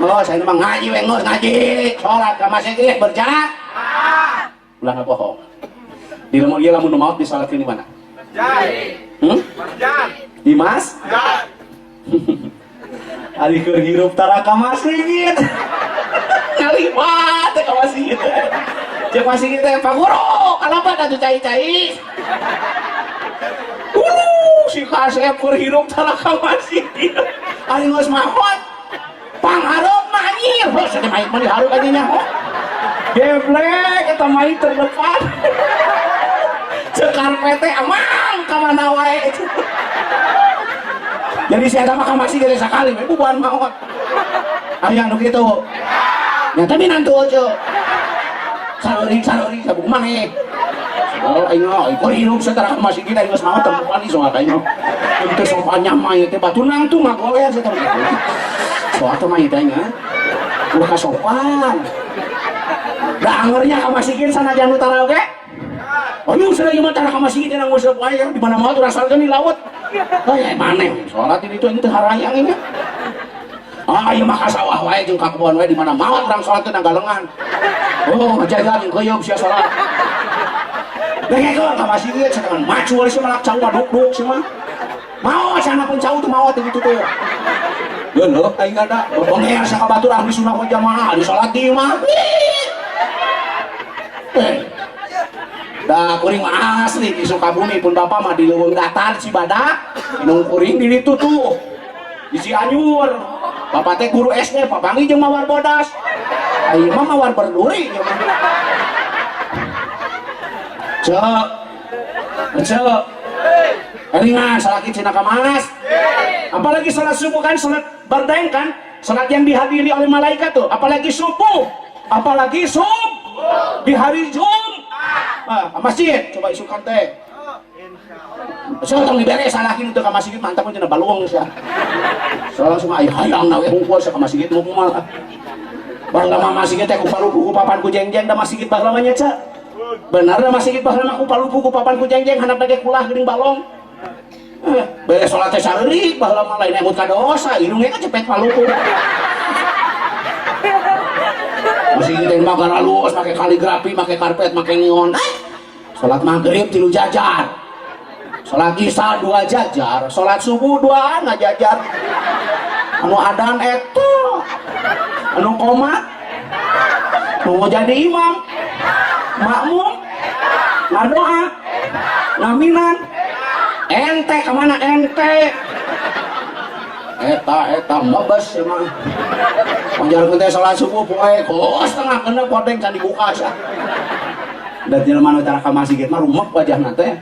Oh, saya mah ngaji we geus ngaji, salat ka masjid berjalan. Ulah bohong. Di lamun ieu lamun nu maot disalatkeun di mana? Hmm? Di mas? Ari keur hirup tara ka masjid. Ngaliwat teh ka masjid. Cek masjid teh, "Pak Guru, kalabat atuh cai-cai." Si kasep keur hirup tara ka masjid. Ari geus maot. Panghareupna anjir. Heuh, teh mayit mah dihareup aja nya. Geblek eta mayit terdepan. Cek karpet teh amang ka mana wae. Jadi saya mah ka masjid ge sakali we bubuhan maot. Aya nu kitu. Ya tapi nantu aja. Sareuring sareuring sabuk maneh. Oh, aing mah keur hirup satara ka masjid aing geus maot tempuan soal aing mah. Teu sopan mah ieu teh batur nangtung ngagoler satara. Soal teh mah ieu teh nya. Ulah kasopan. Da angernya ka masjid sanajan utara oge. Oh, iya, sudah gimana cara ka masjid yang nguseup wae di mana mau urang salat di laut. Oh, ya maneh salat itu ini teh harayang ini. Ah, ieu mah ka sawah wae jeung ka kebon wae di mana maot urang salat teh galengan. Oh, ngajaga jeung keuyeup sia salat. Dengekeun ka masjid sadangan macu we sia malak cau duk-duk sia mah. Maot sana pun cau tuh maot itu tuh. Geuleuh aing ada. Bonger sa ka batur ahli sunnah wal jamaah di salat di mah. Eh. Da kuring mah asli di Sukabumi pun bapak mah di leuweung datar Cibadak, indung kuring di ditu tuh. Di Cianjur. Bapak teh guru SD, papanggih jeung mawar bodas. Ayeuna mah mawar berduri ieu mah. Cek. Cek. Ringan salaki cenah ka mas. Apalagi salat subuh kan salat bardain kan, salat yang dihadiri oleh malaikat tuh, apalagi subuh, apalagi sub di hari Jum. Ah, ke masjid coba isukan teh. So tong dibere salahin itu ka masjid mantap cenah baluang sia. So langsung aya hayang na we hungkul sa ka masjid mau kumaha. Baheula masjid teh ku palupu ku papan ku jengjeng da masjid baheula mah nya ca. Benar da masjid baheula mah ku palupu ku papan ku jengjeng handap ge kulah geuning balong. Eh, beres salat teh sareurik baheula mah lain emut ka dosa, irungnya kan cepet palupu. Masjid teh mah halus, make kaligrafi, make karpet, make neon. Eh, salat maghrib tilu jajar. Salat Isya dua jajar, salat subuh dua ngajajar. Anu adan eta, anu komat, nu jadi imam, makmum, ngadoa, ngaminan, ente kemana ente? Eta eta mebes emang. Manjarkeun teh salat subuh poe kos setengah kena podeng can dibuka sia. Dan jelema nu tara ka masjid mah rumek wajahna teh.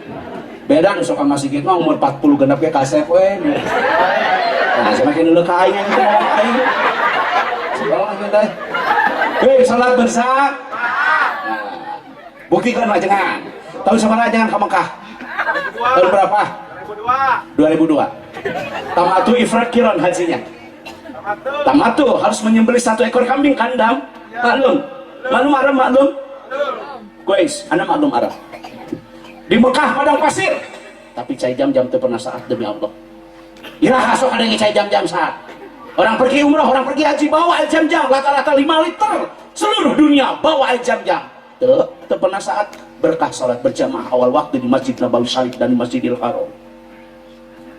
Beda nu sok ka masjid mah umur 40 genep ge kasep we. Nah, semakin dulu ka aing yang ngomong aing. Sekolah teh. Hei, salat bersama. Nah, buktikan ajengan. Tahun sabaraha ajengan ka Mekah? Tahun berapa? 2002. Tamattu ifrad qiran hajinya. Tamattu harus menyembelih satu ekor kambing kandang. Maklum. Maklum Arab maklum? Guys, anda maklum Arab. Di Mekah padang pasir. Tapi cai jam-jam itu pernah saat demi Allah. Iraha sok ada yang cai jam-jam saat. Orang pergi umroh, orang pergi haji bawa air jam-jam rata-rata 5 liter. Seluruh dunia bawa air jam-jam. Tuh, itu pernah saat berkah salat berjamaah awal waktu di Masjid Nabawi Syarif dan di Masjidil Haram.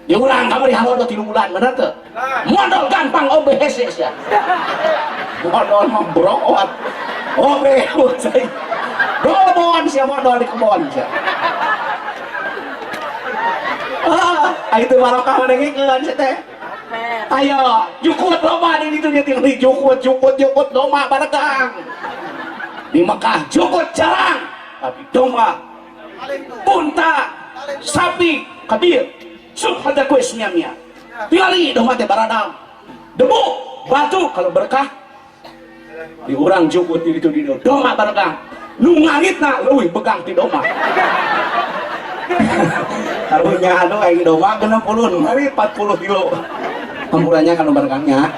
Diulang kamu di halodo 3 bulan, bener tuh? Modal gampang OBS ya. Modal mah browot. OB cai. Dobon sia modal di kebon sia. Ah, itu barokah mendengikeun sia teh. Ayo, jukut loba di ditu nya tinggal jukut jukut jukut domba baregang. Di Mekah jukut jarang, tapi domba, unta, sapi, kabir, subhada kue mia. Tingali domba teh baradang. Debu, batu kalau berkah di urang jukut di ditu di ditu domba baregang. Nu ngaritna leuwih begang ti domba. Karunya anu aing domba 60 hari 40 kilo. Hampurannya kan baregangnya.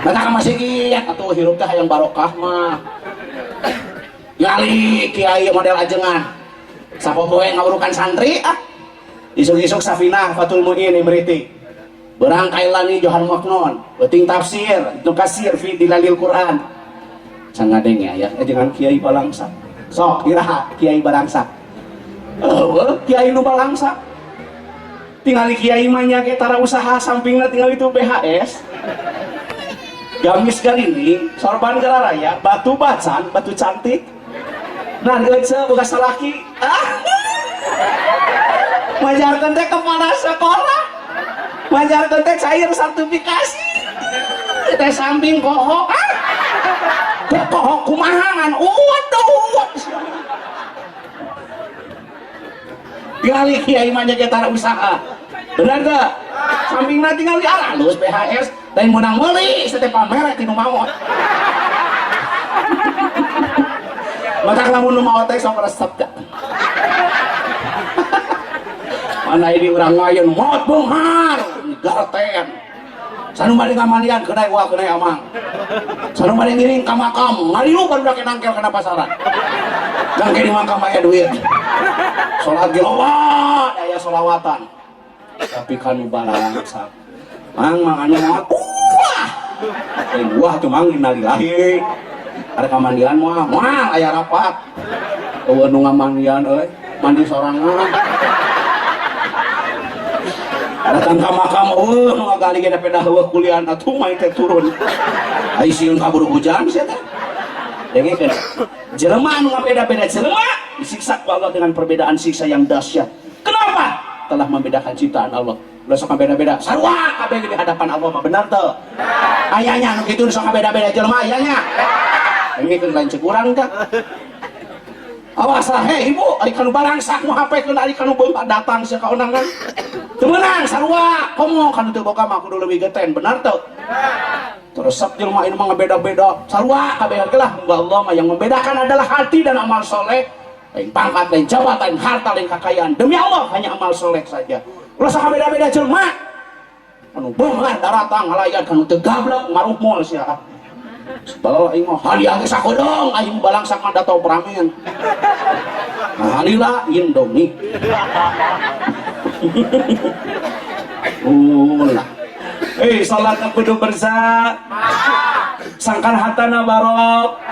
Mata ka masih giat atuh hirup teh hayang barokah mah. Ngali kiai model ajengan. Sapopoe ngawurukan santri ah. Isuk-isuk Safinah Fatul Muin Imriti. Berang Kailani Johan Maknon, beuting tafsir, Ibnu Kasir fi Dilalil Quran. Sangadeng ya, ajengan kiai balangsa. Sok iraha kiai balangsa. Eueuh, kiai nu balangsa. Tingali kiai mah nya ge tara usaha sampingna tinggal itu BHS. Gamis galining, sorban gararaya, batu bacan, batu cantik. Nah, ece boga salaki. Ah. Majarkeun teh kepala sekolah. Majarkeun teh cair sertifikasi. Teh samping kohok. Ah. Teh kohok kumaha ngan waduh. Tingali kiai mah nya ge tara usaha. Benar teu? Sampingna tingali alus BHS lain menang meuli teh pamer ti nu maot. Maka lamun nu maot teh sok resep teh. Mana ini urang ngayeun maot beunghar garten. Sanu bade ngamandian keunai wah keunai amang. Sanu bade ngiring ka makam ngalilu barudak nangkel kana pasaran. Nangkel di makam aya duit. Salat ge loba aya solawatan. Tapi kanu balangsa. Mang mang anu maot wah. Wah tuh mang innalillahi. Ada kamandian mah moal aya rapat. Eueuh nu ngamandian euy, mandi sorangan. Datang ka makam eueuh nu ngagali ge pedah eueuh kuliah atuh mah teh turun. Ai sieun kaburu hujan sia teh. Dengekeun. Jelema anu ngabeda-beda jelema disiksa ku Allah dengan perbedaan siksa yang dahsyat. Kenapa? Telah membedakan ciptaan Allah. Ulah sok ngabeda-beda. Sarua kabeh di hadapan Allah mah bener teu? Ayanya anu kitu sok ngabeda-beda jelema ayanya. Dengekeun lain cek urang teh. Awas lah, hei ibu, ari kanu balangsak mu HP keun ari kanu beunghar datang sia ka undangan. Teu meunang sarua, komo kanu teu boga mah kudu leuwih geten, bener teu? Terus sok jelema ieu mah ngabeda-beda, sarua kabeh ge lah, Allah mah yang membedakan adalah hati dan amal soleh. Lain pangkat, lain jabatan, lain harta, lain kekayaan. Demi Allah hanya amal soleh saja. Ulah sok ngabeda-beda jelema. Anu beunghar daratang ngalayan kanu teu gablek marukmol sia. Balal aing mah hadiah ge sakodeung aing balangsak mah datau peramen. Nah, Indomie. Ulah. Salat kudu bersa. Sangkan hatana barok.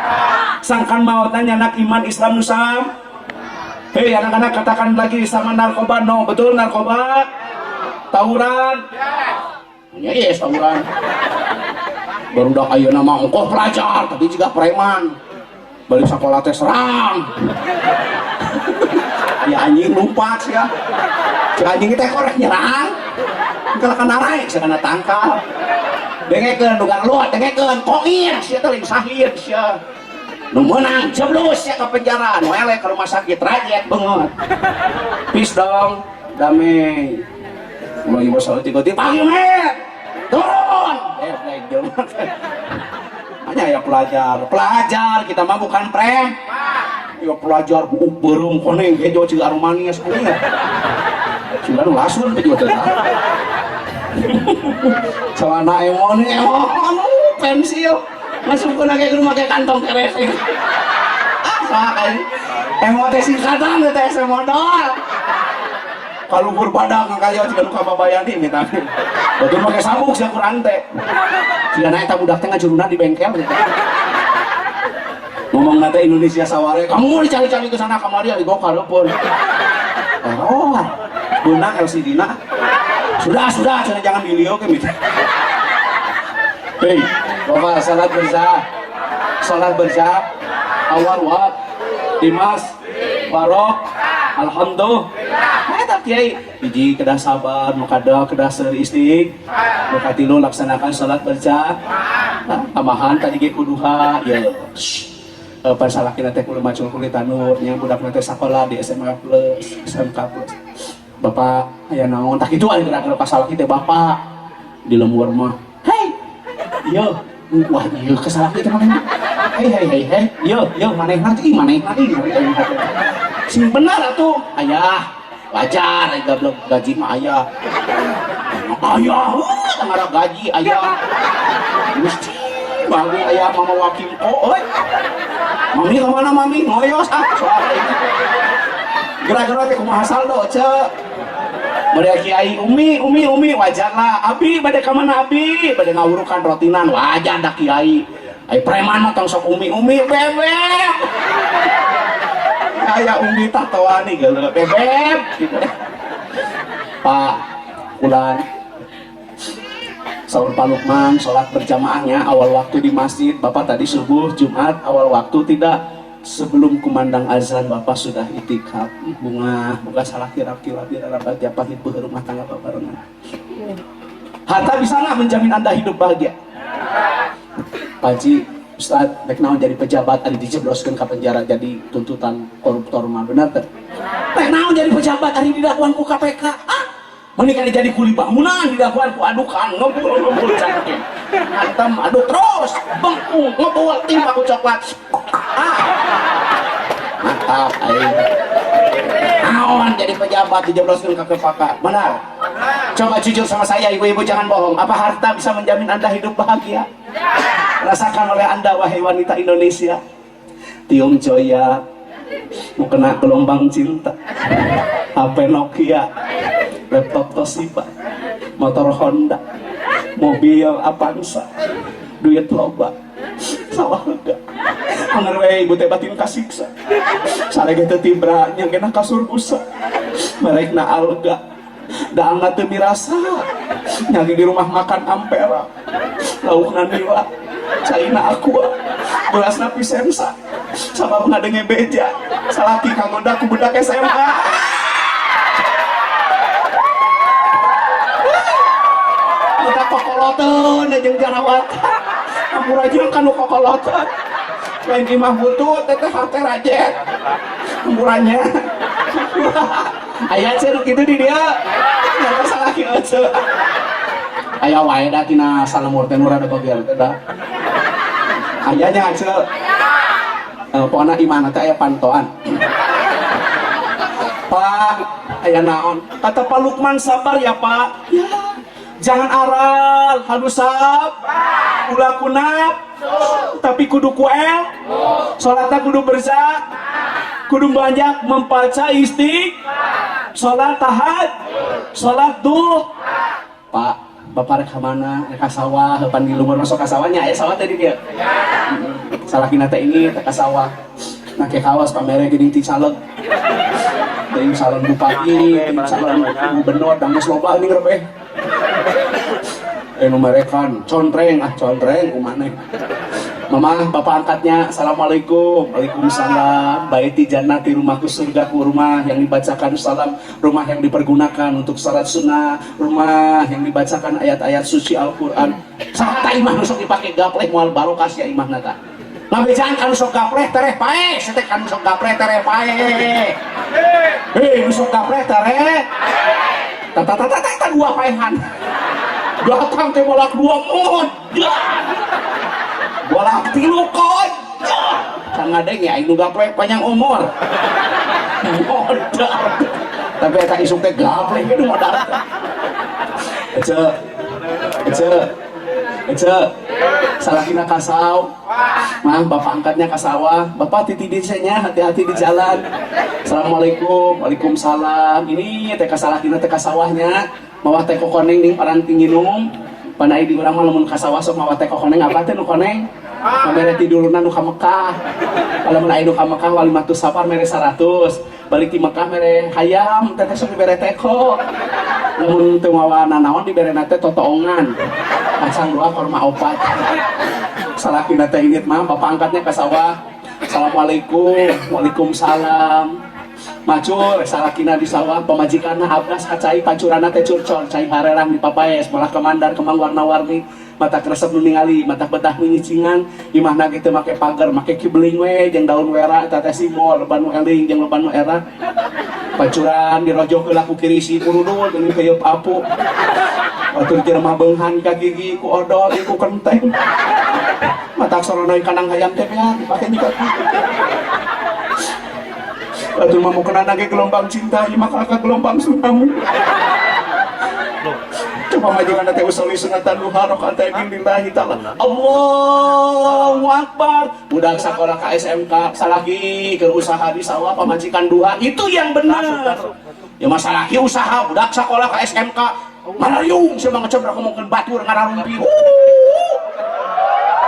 Sangkan maotna nyanak iman Islam nusam. Hei anak-anak, katakan lagi sama narkoba no. Betul narkoba? Tawuran? Ya yes, tawuran. Barudak ayeuna mah ongkoh pelajar, tapi juga preman. Balik sekolah teh serang. Ya anjing lompat ya. Cek anjing teh korek nyerang. Kalau kena raek, sia kena tangkal. Dengekeun dugan luat, dengekeun koir sia teh lain sahid sia. Nu meunang jeblus sia ke penjara, nu eleh ke rumah sakit rakyat banget. Peace dong, damai. Mulai bos tiba-tiba pagi met. Turun. Eh, jelema. Hanya ya pelajar, pelajar kita mah bukan prem. Ya pelajar buuk beureum koneng hejo ciga arumanis anjing. Sudah nu lasun teh juga teh. Celana emon emon pensil masuk ke rumah ke kantong keresek. Ah, saha aing. Emo teh singkatan teh modal. Kaluhur badak kaya jika nu kababayani minta. Batur make sabuk sia Quran teh. Jigana eta budak teh ngajuruna di bengkel gitu. Ngomong teh Indonesia saware, kamu mau dicari-cari ke sana kamari di gua kareupeun. Oh, beunang LCD na. Sudah, sudah, jangan jangan dilio ke gitu. Hei, Bapak salat berjamaah. Salat berjamaah awal waktu Dimas Barok Alhamdulillah. Eta kiai hiji kedah sabar, nu kadua kedah seueur istighfar, nu katilu laksanakan salat berjamaah. Nah, tambahan tadi ge kuduha ya. Pas salakina teh kudu macul kulit tanur nya, budak teh sakola di SMA plus, SMK plus. Bapak aya naon tak kitu ari gerak-gerak salaki teh bapak di lembur mah. Hei. Yo, wah iya ke salaki teh manehna. Hei hei hei hei, yo yo manehna teh manehna ih manehna. Sing benar atuh, ayah. Wajar ai gablek gaji mah ayah. Ayah, tengara gaji ayah. Gusti, bagus ayah mama wakim oh, euy. Mami kemana mami? Ngoyos ah soal ini. Gara-gara teh kumaha saldo, cek. Bade kiai umi umi umi wajar lah. Abi bade ka mana abi? Bade ngawurukan rotinan wajar dah kiai. Ai preman mah tong sok umi umi bebek. Kayak umi tatoan nih geuleuh bebek gitu. Pak Kulan sahur Pak Lukman sholat berjamaahnya awal waktu di masjid. Bapak tadi subuh Jumat awal waktu tidak, sebelum kumandang azan Bapak sudah itikaf. Bunga buka salah kira-kira biar bahagia pahit rumah tangga barengan. Harta bisa nggak menjamin Anda hidup bahagia? Pak Haji, Ustaz, rek naon jadi pejabat ari dijebloskeun ka penjara jadi tuntutan koruptor mah, benar teh? Rek naon jadi pejabat ari didakwaan ku KPK? Ah, mending kan jadi kuli bangunan didakwaan ku adukan ngebul ngebul cantik. Hantam aduk terus, bengkung ngebul timpa ku coklat. Ah. Mantap aing. Naon jadi pejabat dijebloskeun ka KPK? Benar? Coba jujur sama saya, ibu-ibu jangan bohong. Apa harta bisa menjamin Anda hidup bahagia? Rasakan oleh Anda wahai wanita Indonesia. Tiung Joya mau kena gelombang cinta. HP Nokia, laptop Toshiba, motor Honda, mobil Avanza, duit loba, sawah lega. Anger we ibu teh batin kasiksa. Sarege teu tibra nyangkena kasur busa. Merekna alga. Daangna teu mirasa. Nyari di rumah makan Ampera. Laukna nila, caina Aqua, belasna Vicenza. Sabab ngadenge beja, salaki kagoda ku budak SMA. Kita kokoloteun jeung jarawatan. Ampura jeung kanu kokoloteun. Lain imah butut teteh hate rajet. Ampurannya. Aya cenah kitu di dia. Nyata salaki euceu. Aya wae da tina salemur teh nu rada bagian teh da. Aya nya eceu. Pokona imahna teh aya pantoan. Pak, aya naon? Kata Pak Lukman sabar ya Pak. Ya, jangan aral, halus sabar. Ulah kunap, tapi kudu kuel. Salatna kudu berzak. Kudu banyak membaca istighfar. Salat tahajud, salat duha. Pak, Bapak rek ka mana? Rek ka sawah, heupan di luhur masuk ka sawahnya, aya sawah tadi dia. Salakina teh ini teh ka sawah. Make kawas pamere geuning ti caleg. Teuing calon bupati, teuing calon gubernur, da geus loba geuning rebeh. Eh, nu merekan, contreng ah, contreng ku maneh. Mama, bapak angkatnya, assalamualaikum. Waalaikumsalam. Baiti jannati, rumahku surgaku, rumah yang dibacakan salam, rumah yang dipergunakan untuk salat sunnah, rumah yang dibacakan ayat-ayat suci Al-Quran. Saha imah nu sok dipake gapleh moal barokah sia imahna tah. Ngabejaan kanu sok gapleh tereh paeh, setek kanu sok gapleh tereh paeh. Hei, nu sok gapleh tereh. Tata tata tata dua paehan. Datang teh bolak dua modal. Bolak tilu kocok. Can ngadenge aing nu gapleh panjang umur. Modal. Tapi eta isuk teh gapleh ge modal. Ece. Ece. Ece. Salakina ka sawah. Mah, bapak angkatnya ka sawah. Bapak titi nya, hati-hati di jalan. Assalamualaikum. Waalaikumsalam. Ini teh ka salakina teh ka sawahnya. Mawa teko koneng ning paranti nginum. Panai di urang mah lamun ka sawah sok mawa teko koneng, apa teh nu koneng? Pamere tidurna nu ka Mekah. Lamun aya nu ka Mekah walimatus safar mere 100. Balik di Mekah mere hayam, teh sok dibere teko. Lamun teu mawa nanaon dibere teh totoongan. Kacang dua, korma opat. Salakina teh inget mah, bapak angkatnya ke sawah. Assalamualaikum. Waalaikumsalam. Macul salakina di sawah, pamajikanna abdas ka cai, pancuranna teh curcor cai harerang di papaes, malah kemandar kembang warna-warni, mata kresep nu ningali, mata betah nu nyicingan. Imahna ge teu make pagar, make kibeling we jeung daun wera eta teh simbol loba nu eling jeung loba nu era. Pancuran dirojok heula ku kirisi, ku rudul jeung keuyeub apu. Batur jelema beunghan ka gigi ku odol ku kenteng, mata soronoi kandang hayam teh beak dipake nyikat. Batur mah mau kena ge gelombang cinta, ieu mah ka gelombang tsunami. Coba majikan teh usolli sunatan duha rakaataini lillahi ta'ala. Allahu akbar. Budak sekolah ka SMK, salaki keur usaha di sawah, pamajikan duha, itu yang benar. Ya masalah usaha, budak sekolah ka SMK, marariung sia mah ngecebrak ngomongkeun batur ngararumpi.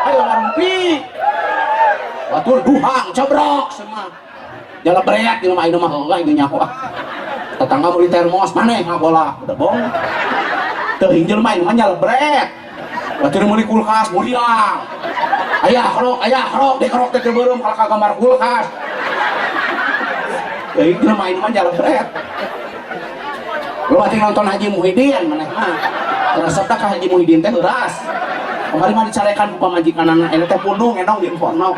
Ayo ngarumpi. Batur duha ngecebrok semua. Jalan bereak di rumah ini mah heula ini nyaho ah. Tetangga beli termos maneh ngabola, udah bong. Teuing jelema ini mah nyalebret. Batur meuli kulkas muriang. Ayah kerok, ayah kerok, dikerok teh teu beureum kalau ka gambar kulkas. Teuing jelema ini mah nyalebret. Lu ati nonton Haji Muhyiddin maneh mah. Resep ka Haji Muhyiddin teh heuras. Kemarin mah dicarekan ku pamajikanana, eta teh pundung endong di infono.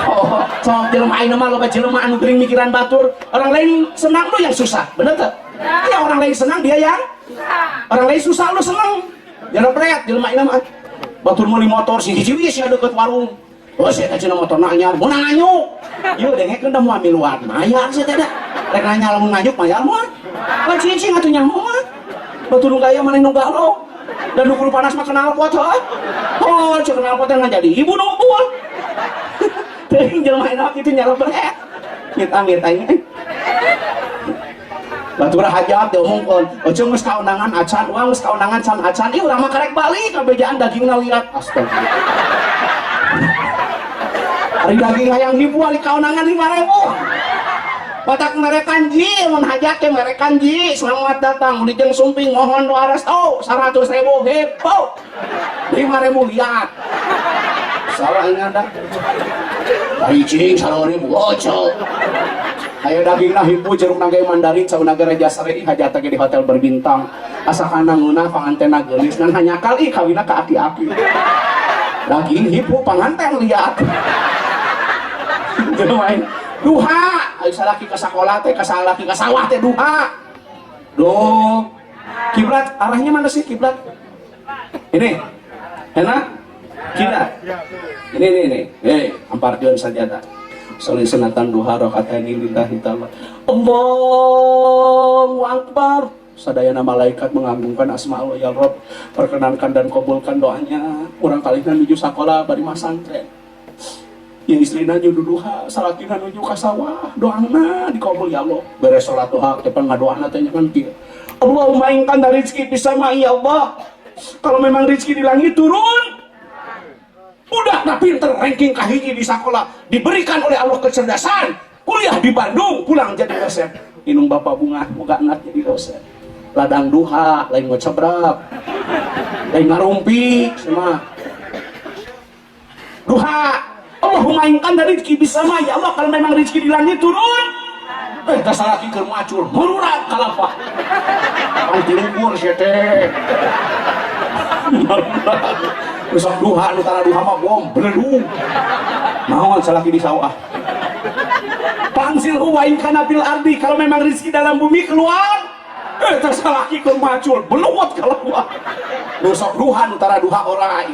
Oh, sok jelema ayeuna mah loba jelema anu gering mikiran batur. Orang lain senang, lu yang susah, bener teu? Iya, orang lain senang, dia yang orang lain susah, lu senang. Nyerepret jelema ayeuna mah. Batur meuli motor si hiji sia deukeut warung. Oh, sia teh cenah motorna anyar, meunang nganyuk. Ieu dengekeun da moal miluan. Mayar sia teh da. Rek nanya lamun nganyuk mayar moal. Lah cicing atuh nyaho mah. Batur nu gaya maneh nu galau. Dan nu panas mah knalpot heuh. Oh, cek knalpot teh jadi ibu nungkul. Teuing jelema enak itu nyalebret. Mit amit aing. Batur hajat diomongkeun, "Ojo geus kaundangan acan, uang geus kaundangan can acan." Ih, urang mah karek balik kabejaan dagingna liat. Astagfirullah. Ari daging hayang hibu, ari kaundangan 5000. Batak merekan ji, mun hajat ke merekan ji, selamat datang, Wilujeng Sumping, mohon doa restu, 100.000 heboh, 5000 liat. Salah ini ada. Cing 100.000, ojo. Ayo daging hibu, jeruk naga Mandarin, cau naga Raja Sari, hajat di hotel berbintang. Asa kana ngeunah pangantena geulis, ngan hanya kali kawina ka aki-aki. Daging hibu, panganten liat. Main duha, ayo salaki ke sekolah teh, ke salaki ke sawah teh duha. Duh. Kiblat arahnya mana sih kiblat? Ini. Enak? Kira. Ini ini ini. Eh, amparkeun sajadah. Sholli sunatan duha rakaataini lillahi ta'ala. Allahu akbar. Sadayana malaikat mengagungkan asma Allah, ya Rob, perkenankan dan kabulkan doanya. Urang kalihna nuju sakola bari masantren. Ya istrina nuju duha, salakina nuju ka sawah, doana dikabul ya Allah. Beres salat duha, teh pan ngadoana teh kan kieu. Allahumma in kana rizki fis sama ya Allah. Kalau memang rizki di langit turun, udah. Pinter, ranking kahiji di sekolah, diberikan oleh Allah kecerdasan, kuliah di Bandung, pulang jadi dosen. Indung bapak bungah, moga anak jadi dosen. Ladang duha, lain ngocebrak, lain ngarumpi, sama duha. Allahumma in kana rizki fis sama, ya Allah, kalau memang rezeki di langit turun. Eh, tas salaki keur macul, merurat kalapa. Pang tilukur sia teh. Besok duha, nu tara duha mah bom, beledung. Naon salaki di sawah. Fa anzilhu wa in kana fil ardi, kalau memang rezeki dalam bumi keluar. Eh, tas salaki keur macul, beluwat kalapa. Nu sok duha, nu tara duha orai.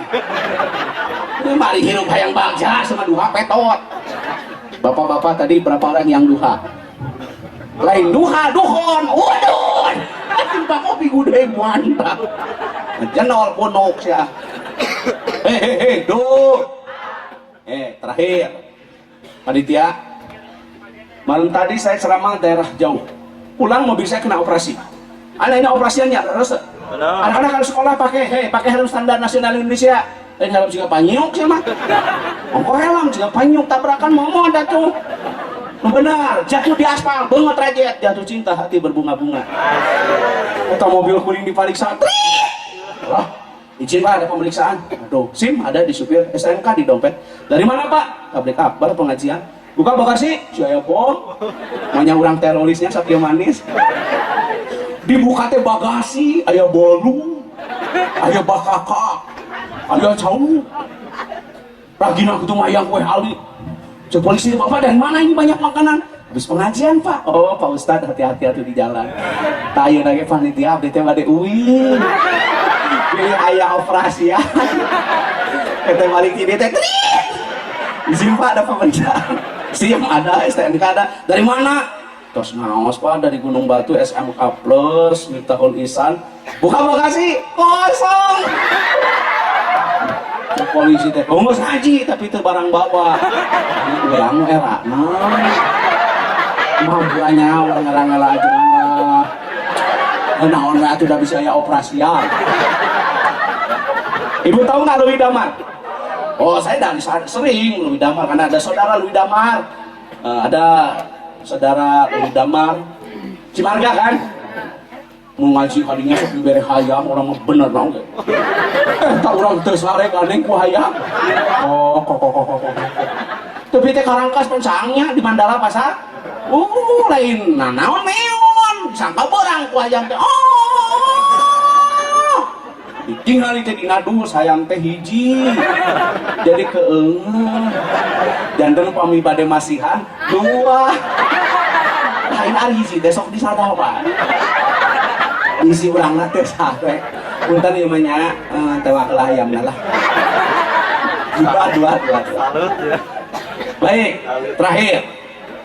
Ini mari hirup hayang bagja sama duha petot. Bapak-bapak tadi berapa orang yang duha? Lain duha, duhon, udun. Timbang kopi gede mantap. Jenol punuk ya. Hehehe, duh. Eh, terakhir. Panitia. Malam tadi saya ceramah daerah jauh. Pulang mobil saya kena operasi. Ada ini operasiannya, terus anak-anak kalau sekolah pakai, hei, pakai helm standar nasional Indonesia. Lain helm juga panyuk sih mah. Ongko helm juga panyuk tabrakan mau mau ada tuh. Benar, jatuh di aspal, banget rajet, jatuh cinta hati berbunga-bunga. Atau mobil kuning diperiksa, lah, izin Pak, ada pemeriksaan. Aduh, SIM ada di supir, STNK di dompet. Dari mana Pak? Tablig akbar pengajian. Buka bagasi, saya bom. Maunya orang terorisnya satya manis. Dibuka teh bagasi, aya bolu, aya bakaka, aya cau. Ragina kutu mayang kue ali. Cek polisi, "Bapak dari mana ini banyak makanan?" "Habis pengajian, Pak." "Oh, Pak Ustadz, hati-hati atuh di jalan." Tayo lagi panitia abdi teh bade uih. Ini aya operasi ya. Kita balik di teh. "Izin Pak, ada pemeriksaan." "SIM ada, STNK ada." "Dari mana?" "Tos ngaos Pak, dari Gunung Batu, SMK Plus, Miftahul Isan." Buka bagasi, kosong. Cek polisi teh, "Oh, geus ngaji tapi itu barang bawa." Urang era nah. Mampuannya urang ngala-ngala aja mah. Naon we atuh, udah bisa ya operasian. Ibu tahu nggak Leuwi Damar? Oh, saya dari sering Leuwi Damar karena ada saudara Leuwi Damar. Eh, ada saudara Leuwi Damar. Cimarga kan? Mau ngaji kalinya sok dibere hayam, orang mah bener naon ge. Eh, tak urang teu sare gandeng ku hayam. Oh, kok kok kok kok. Kok. Tapi teh karangkas pancangnya di Mandala pasar. Lain nah naon neon, sangka berang ku hayam teh. Oh. Ditinggal teh dina dus hayam teh hiji. Jadi keungeun. Janten pami bade masihan dua. Lain ari hiji teh sok disadapan. Isi urangna teh sare. Punten ieu mah nya, eh, tewak lah hayamna lah. Dua, dua, dua, dua. Salut ya. Baik, terakhir.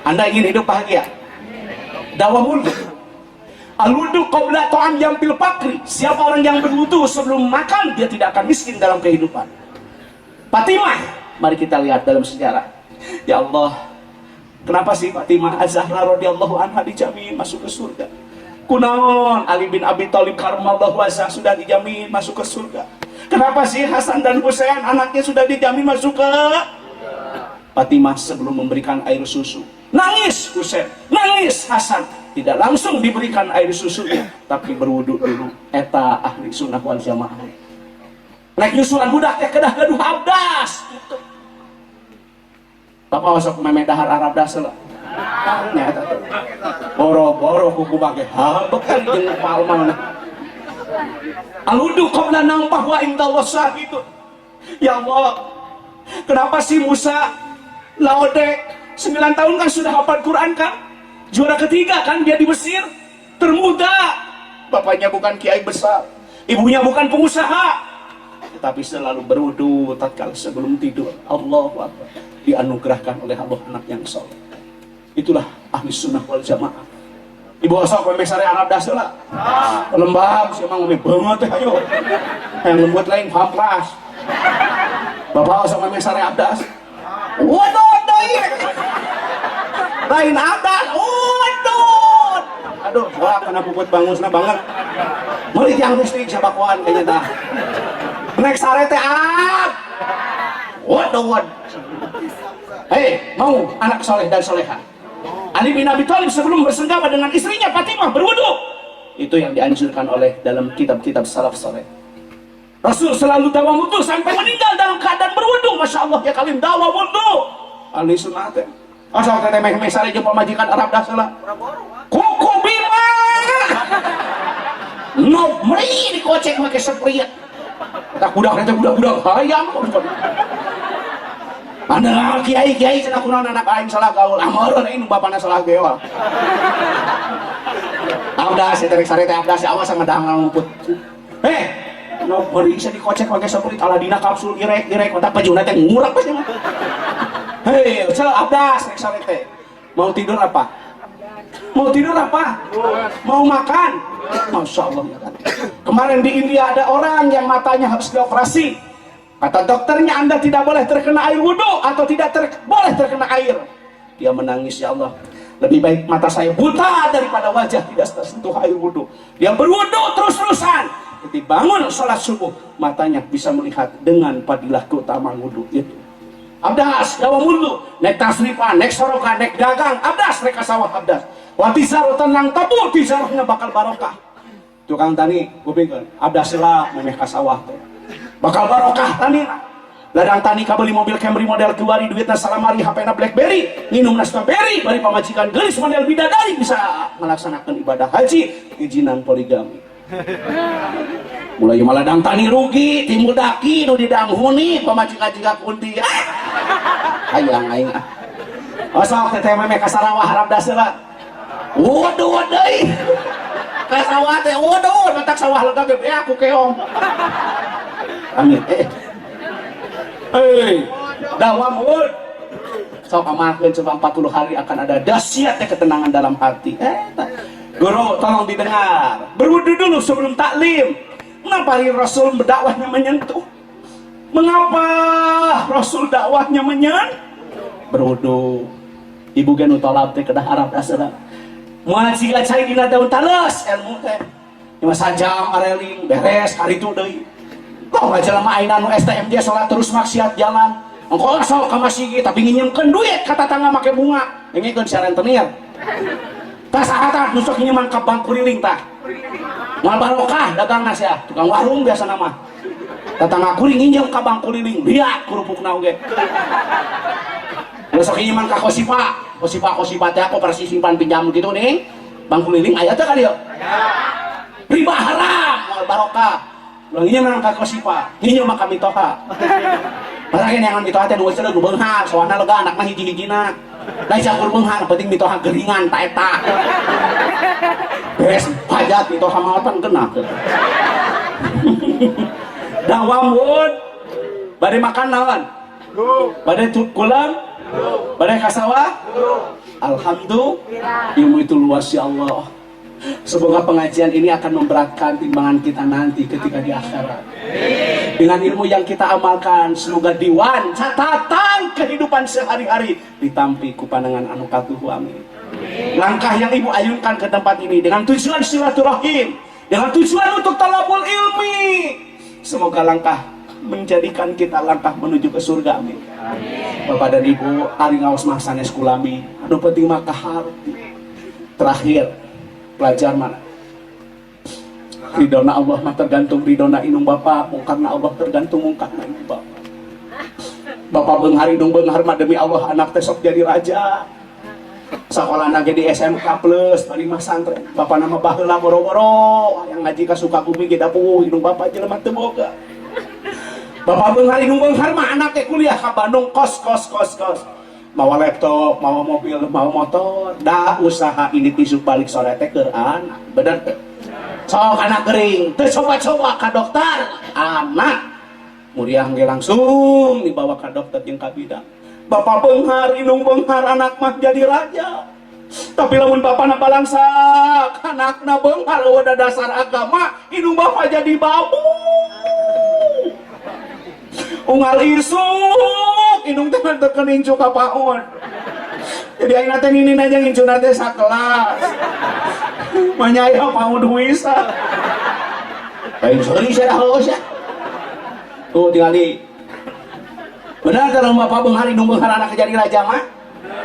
Anda ingin hidup bahagia? Dawamul Al-wudu qabla ta'am yanfil faqri. Siapa orang yang berwudu sebelum makan, dia tidak akan miskin dalam kehidupan. Fatimah, mari kita lihat dalam sejarah. Ya Allah, kenapa sih Fatimah Az-Zahra radhiyallahu anha dijamin masuk ke surga? Kunaon Ali bin Abi Thalib karramallahu wajhah sudah dijamin masuk ke surga? Kenapa sih Hasan dan Husain anaknya sudah dijamin masuk ke? Fatimah sebelum memberikan air susu nangis Husain, nangis Hasan, tidak langsung diberikan air susunya, tapi berwudu dulu. Eta ahli sunnah wal jamaah. Naik nyusuan budak teh kedah gaduh abdas gitu. Bapak masuk meme dahar arabdas lah nya eta teh. Boro-boro kuku bage habek kan jeung palma. Al-wudu qabla naum fahuwa indallah itu. Ya Allah, kenapa sih Musa Laode 9 tahun kan sudah hafal Quran kan? Juara ketiga kan dia di Mesir, termuda. Bapaknya bukan kiai besar, ibunya bukan pengusaha, tetapi selalu berwudu tatkala sebelum tidur. Allahu Akbar. Dianugerahkan oleh Allah anak yang soleh. Itulah ahli sunnah wal jamaah. Ibu osok meme sare arabdas lah. Lembab sih emang meme banget teh ayo. Yang lembut lain pamplas. Bapak osok meme sare abdas. Waduh, deui. Lain abdas. Waduh. Aduh, wah kena puput bangusna banget. Meuli tiang listrik sabakuan kayaknya tah. Nek sare teh ab. Waduh. Dawud. Hei, mau anak soleh dan soleha? Ali bin Abi Thalib sebelum bersenggama dengan istrinya Fatimah berwudu. Itu yang dianjurkan oleh dalam kitab-kitab salaf soleh. Rasul selalu dawam wudu sampai meninggal dalam keadaan berwudu. Masya Allah ya kalian dawam wudu. Ahli sunnah teh. Asal teh meh meh sare jeung pamajikan Arab dah salah. Kuku bima. Nob meri dikocek make Sprite. Tak budak teh budak-budak hayam. Anda kiai kiai cenah kunaon anak aing salah gaul. Amoreun aing bapana salah geol. Abdas ya tarik sare teh abdas ya awas sama dahang ngumput. Eh, no beri bisa dikocek pakai Sprite aladina kapsul irek irek kontak bajuna teh ngurek pasti mah. Hei, cel abdas rek sare teh. Mau tidur apa? Mau tidur apa? Mau makan? Masya Allah ya kan. Kemarin di India ada orang yang matanya harus dioperasi. Kata dokternya, Anda tidak boleh terkena air wudhu atau tidak boleh terkena air. Dia menangis, ya Allah. Lebih baik mata saya buta daripada wajah tidak tersentuh air wudhu. Dia berwudhu terus-terusan. Ketika bangun sholat subuh, matanya bisa melihat dengan fadilah keutamaan wudhu itu. Abdas, dawam wudhu, nek tasrifan, nek sorokan, nek dagang, abdas, nek sawah abdas. Wa tijaratan lan tabur, tijarahnya bakal barokah. Tukang tani, kupingkeun, abdas lah memeh ka sawah teh. Bakal barokah tani. Ladang tani kabeli mobil Camry model kiwari, duitna salamari, HP-na BlackBerry, nginumna strawberry, bari pamajikan geulis model bidadari, bisa melaksanakan ibadah haji, izinan poligami. Mulai malah ladang tani rugi, timbul daki, nu didanghuni, pamajikan jiga kunti. Ah! Hayang aing ah. Oh, sok teteh memeh ka sarawah harap daseula. Waduh deui. Ka sawah teh waduh, matak sawah lega ge beak ku keong. Amin. Eh. Hei, dawam wud. Sok amalkeun coba 40 hari akan ada dahsyatnya ketenangan dalam hati. Eh, guru tolong didengar. Berwudu dulu sebelum taklim. Mengapa Rasul berdakwahnya menyentuh? Mengapa Rasul dakwahnya menyentuh? Berwudu. Ibu ge nu tolab teh kedah Arab dasar. Moal siga cai dina daun tales ilmu teh. Cuma sajam areling beres hari itu deui. Kok nggak jelema ayeuna nu STMJ salat terus maksiat jalan. Engko sok ka masjid tapi nginjemkeun duit ka tatangga make bunga. Dengekeun si rentenir. Tah saha tah nu sok nginjeman ka bank kuriling tah? Moal barokah dagangna sia, tukang warung biasa nama. Tetangga kuring nginjem ka bank kuriling, liat kerupukna oge. Nu sok nginjeman ka Kosipa, Kosipa Kosipa teh koperasi simpan pinjam gitu nih. Bank kuriling aya teh kali ya? Riba haram, moal barokah. Ulah nginjem ka Kosipa, nginjem mah ka mitoha. Masa yang mitoha teh nu geus nu beunghar, soalna lega anakna hiji-hijina. Lain campur beunghar, penting mitoha geringan ta eta. Beres pajak mitoha mah pan kena. Dawam wud. Bade makan naon? Bade kulam? Bade kasawah? Alhamdulillah. Ilmu itu luas ya Allah. Semoga pengajian ini akan memberatkan timbangan kita nanti ketika di akhirat. Dengan ilmu yang kita amalkan, semoga diwan catatan kehidupan sehari-hari ditampi ku pandangan anu katuhu, amin. Langkah yang ibu ayunkan ke tempat ini dengan tujuan silaturahim, dengan tujuan untuk talabul ilmi. Semoga langkah menjadikan kita langkah menuju ke surga, amin. Bapak dan Ibu, ari ngaos mah sanes kulami, anu penting mah kaharti. Terakhir, pelajar mana? Ridona Allah mah tergantung ridona indung bapak, mungkarna Allah tergantung mungkarna indung bapak. Bapak beunghar indung beunghar mah demi Allah anak teh sok jadi raja. Sekolah ge di SMK plus bari mah santren. Bapak nama baheula boro-boro yang ngaji ka Sukabumi ge dapuh indung bapak jelema teu boga. Bapak beunghar indung beunghar mah anak teh kuliah ka Bandung kos kos kos kos. Mawa laptop, mawa mobil, mawa motor. Dah usaha ini isuk balik sore teh keur anak. Bener teh? Sok anak kering, teu coba-coba ka dokter. Anak muriah ge langsung dibawa ka dokter jeung ka bidan. Bapak beunghar, indung beunghar, anak mah jadi raja. Tapi lamun bapana balangsak, anakna beunghar udah dasar agama, indung bapak jadi babu. Unggal isuk, indung teh teu incu ka paon. Jadi aing teh ninin aja ngincuna teh sakelas. Manyaya paon bisa. Lain sorry sia dah heueuh sia. Tuh tingali. Benar kalau bapak beunghar indung beunghar anak jadi raja mah.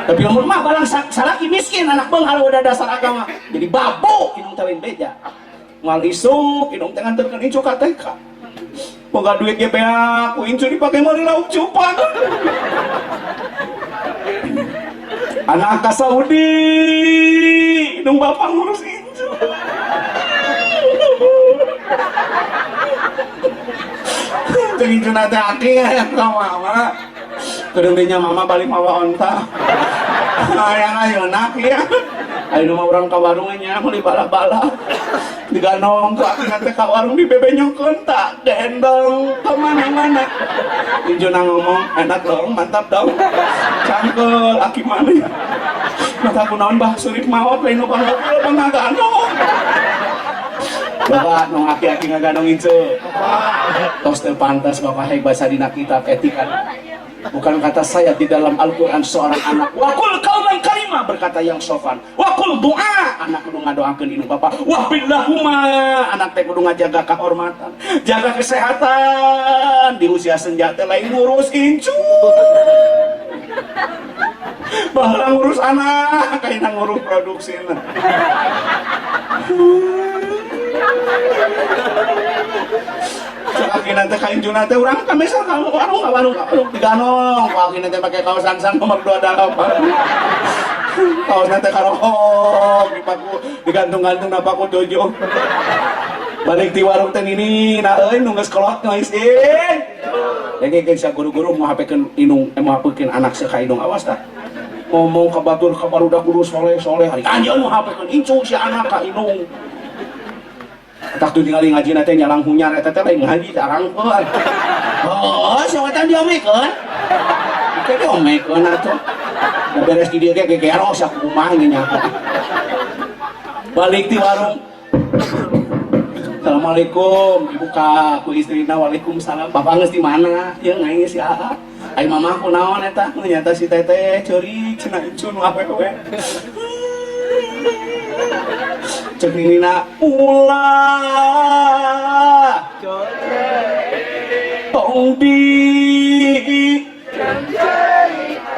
Tapi lamun mah balang salaki miskin anak beunghar udah dasar agama. Jadi babu indung teh lain beja. Moal isuk indung teh nganterkeun incu ka TK. Boga duit ge beak ku incu dipake meuli lauk cupang. Anak ka Saudi indung bapak ngurus incu. Cek incu na teh aki hayang ka mama. Kedeung nya mama balik mawa onta. Hayang ayeuna kieu. Ayeuna mah urang ka warung nya meuli bala-bala. Diganong ku aki teh ka warung dibebenyokeun tak gendong ka mana-mana. Injuna ngomong enak dong, mantap dong. Cangkel aki mana. Mata kunaon bah surip maot lain nu panggil bang ngaganong. Bapak nu aki-aki ngaganong incu. Tos teu pantas bapak hek baca dina kitab etika. Bukan kata saya di dalam Al-Quran seorang anak wakul kaulan karimah berkata yang sopan, wakul doa anak kudu ngadoakeun indung bapak, wabillahuma anak teh kudu ngajaga kehormatan, jaga kesehatan di usia senja teh lain ngurus incu. Baheula ngurus anak, kayaknya ngurus produksina. Cek aki nanti ka injuna teh urang ka mesel ka warung ka warung ka warung diganong ku aki nanti make kaos sangsang nomor 28. Kaos nanti karokok dipaku digantung-gantung na paku 7. Balik di warung teh nini nah euy nu geus kolot ngaisin. Dengekeun sia guru-guru mau hapekeun indung mau hapekeun anak sia ka indung awas tah. Ngomong ka batur ka barudak guru soleh-soleh hari anjeun mau hapekeun incu si anak ka indung. Tak tuh tinggal ngaji nanti nyalang hunyar eta teh lain ngaji tarangkeun. Oh, sia teh diomekeun. Oke diomekeun atuh. Da beres di dieu ge gegero sia kumaha nya. Balik di warung. Assalamualaikum, ibu ka ku istrina waalaikumsalam. Bapak geus di mana? Ieu ngaing si Aa. Ai mama ku naon eta? Nyata si teteh ceurik cenah incun awewe. Cek ninina ulah tong di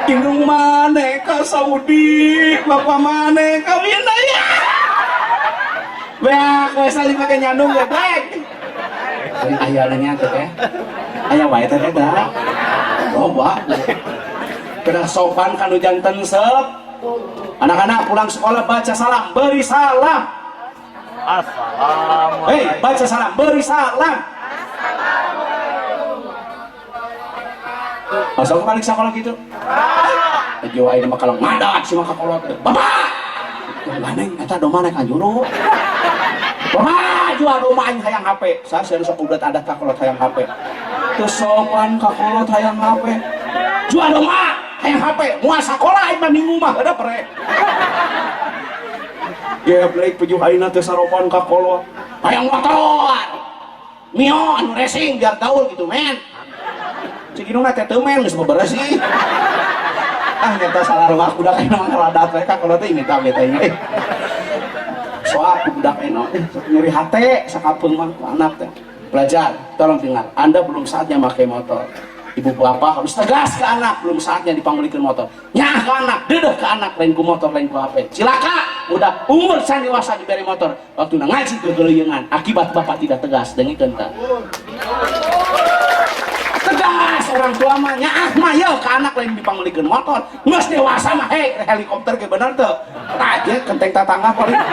indung maneh ka Saudi bapak maneh kawin aya beak we saling make nyandung goblek aya nya teh aya wae teh da loba kedah sopan kanu janten sep. Anak-anak pulang sekolah baca salam, beri salam. Assalamualaikum. Hei, baca salam, beri salam. Assalamualaikum. Masa balik sekolah gitu? Ajo aing mah kalau ngadat si mah kakolot. Bapak. Gandeng eta domba naik anjuru. Bapak jual domba aing hayang HP. Sa sia sok udat adat kakolot hayang HP. Teu sopan kakolot hayang HP. Jual domba hayang HP, moal sakola aing mah minggu mah heueuh pre. Geblek pejuh aingna teu saropan kakolot. Hayang motor. Mio anu racing biar gaul gitu men. Cik indungna teh teu men geus beberes sih. Ah nyata salah rumah budak aing mah ngaladat we kakolot teh imita we teh. Soak budak aing mah sok nyeri hate sakapeung mah ku anak teh. Belajar, tolong dengar. Anda belum saatnya pakai motor. Ibu bapak harus tegas ke anak, belum saatnya dipanggilkan motor. Nyah ke anak, dedeh ke anak, lain ku motor, lain ku HP. Cilaka, udah umur can dewasa diberi motor. Waktu ngaji kegeleuyeungan, akibat bapak tidak tegas, dengekeun tah. Tegas orang tua mah nyaah mah yeuh ke anak lain dipanggilkan motor. Geus dewasa mah hei helikopter ge bener teu. Kaget kenteng tatangga paling.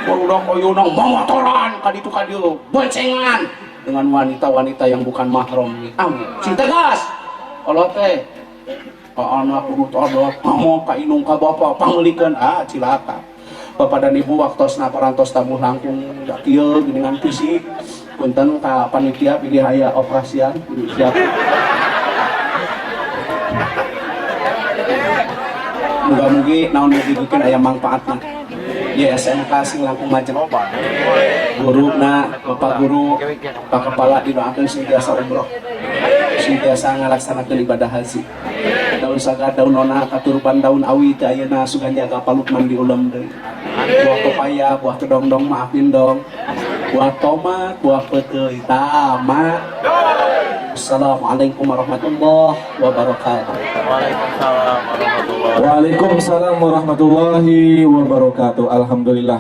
Udah koyuna motoran ka ditu ka dieu, boncengan dengan wanita-wanita yang bukan mahram. Amin. Sing tegas. Kalau teh ka anak kudu todot, ngomong ka indung ka bapa pangeulikeun, ah cilaka. Bapak dan ibu waktosna parantos tabuh langkung kieu geuningan fisik. Punten ka panitia pilih aya operasian siap. Muga-mugi naon mugi-mugi aya mangpaatna. Ya SMK sing langkung majeng. Guruna, bapak guru, pak kepala didoakeun sing tiasa umroh. Sing tiasa ngalaksanakeun ibadah haji. Daun saga, daun nona, katuruban daun awi teh ayeuna sugan jaga palukman diulem deui. Buah pepaya, buah kedongdong maafin dong. Buah tomat, buah peuteuy, tamat. Assalamualaikum warahmatullahi wabarakatuh. Waalaikumsalam warahmatullahi. Waalaikumsalam warahmatullahi wabarakatuh. Alhamdulillah.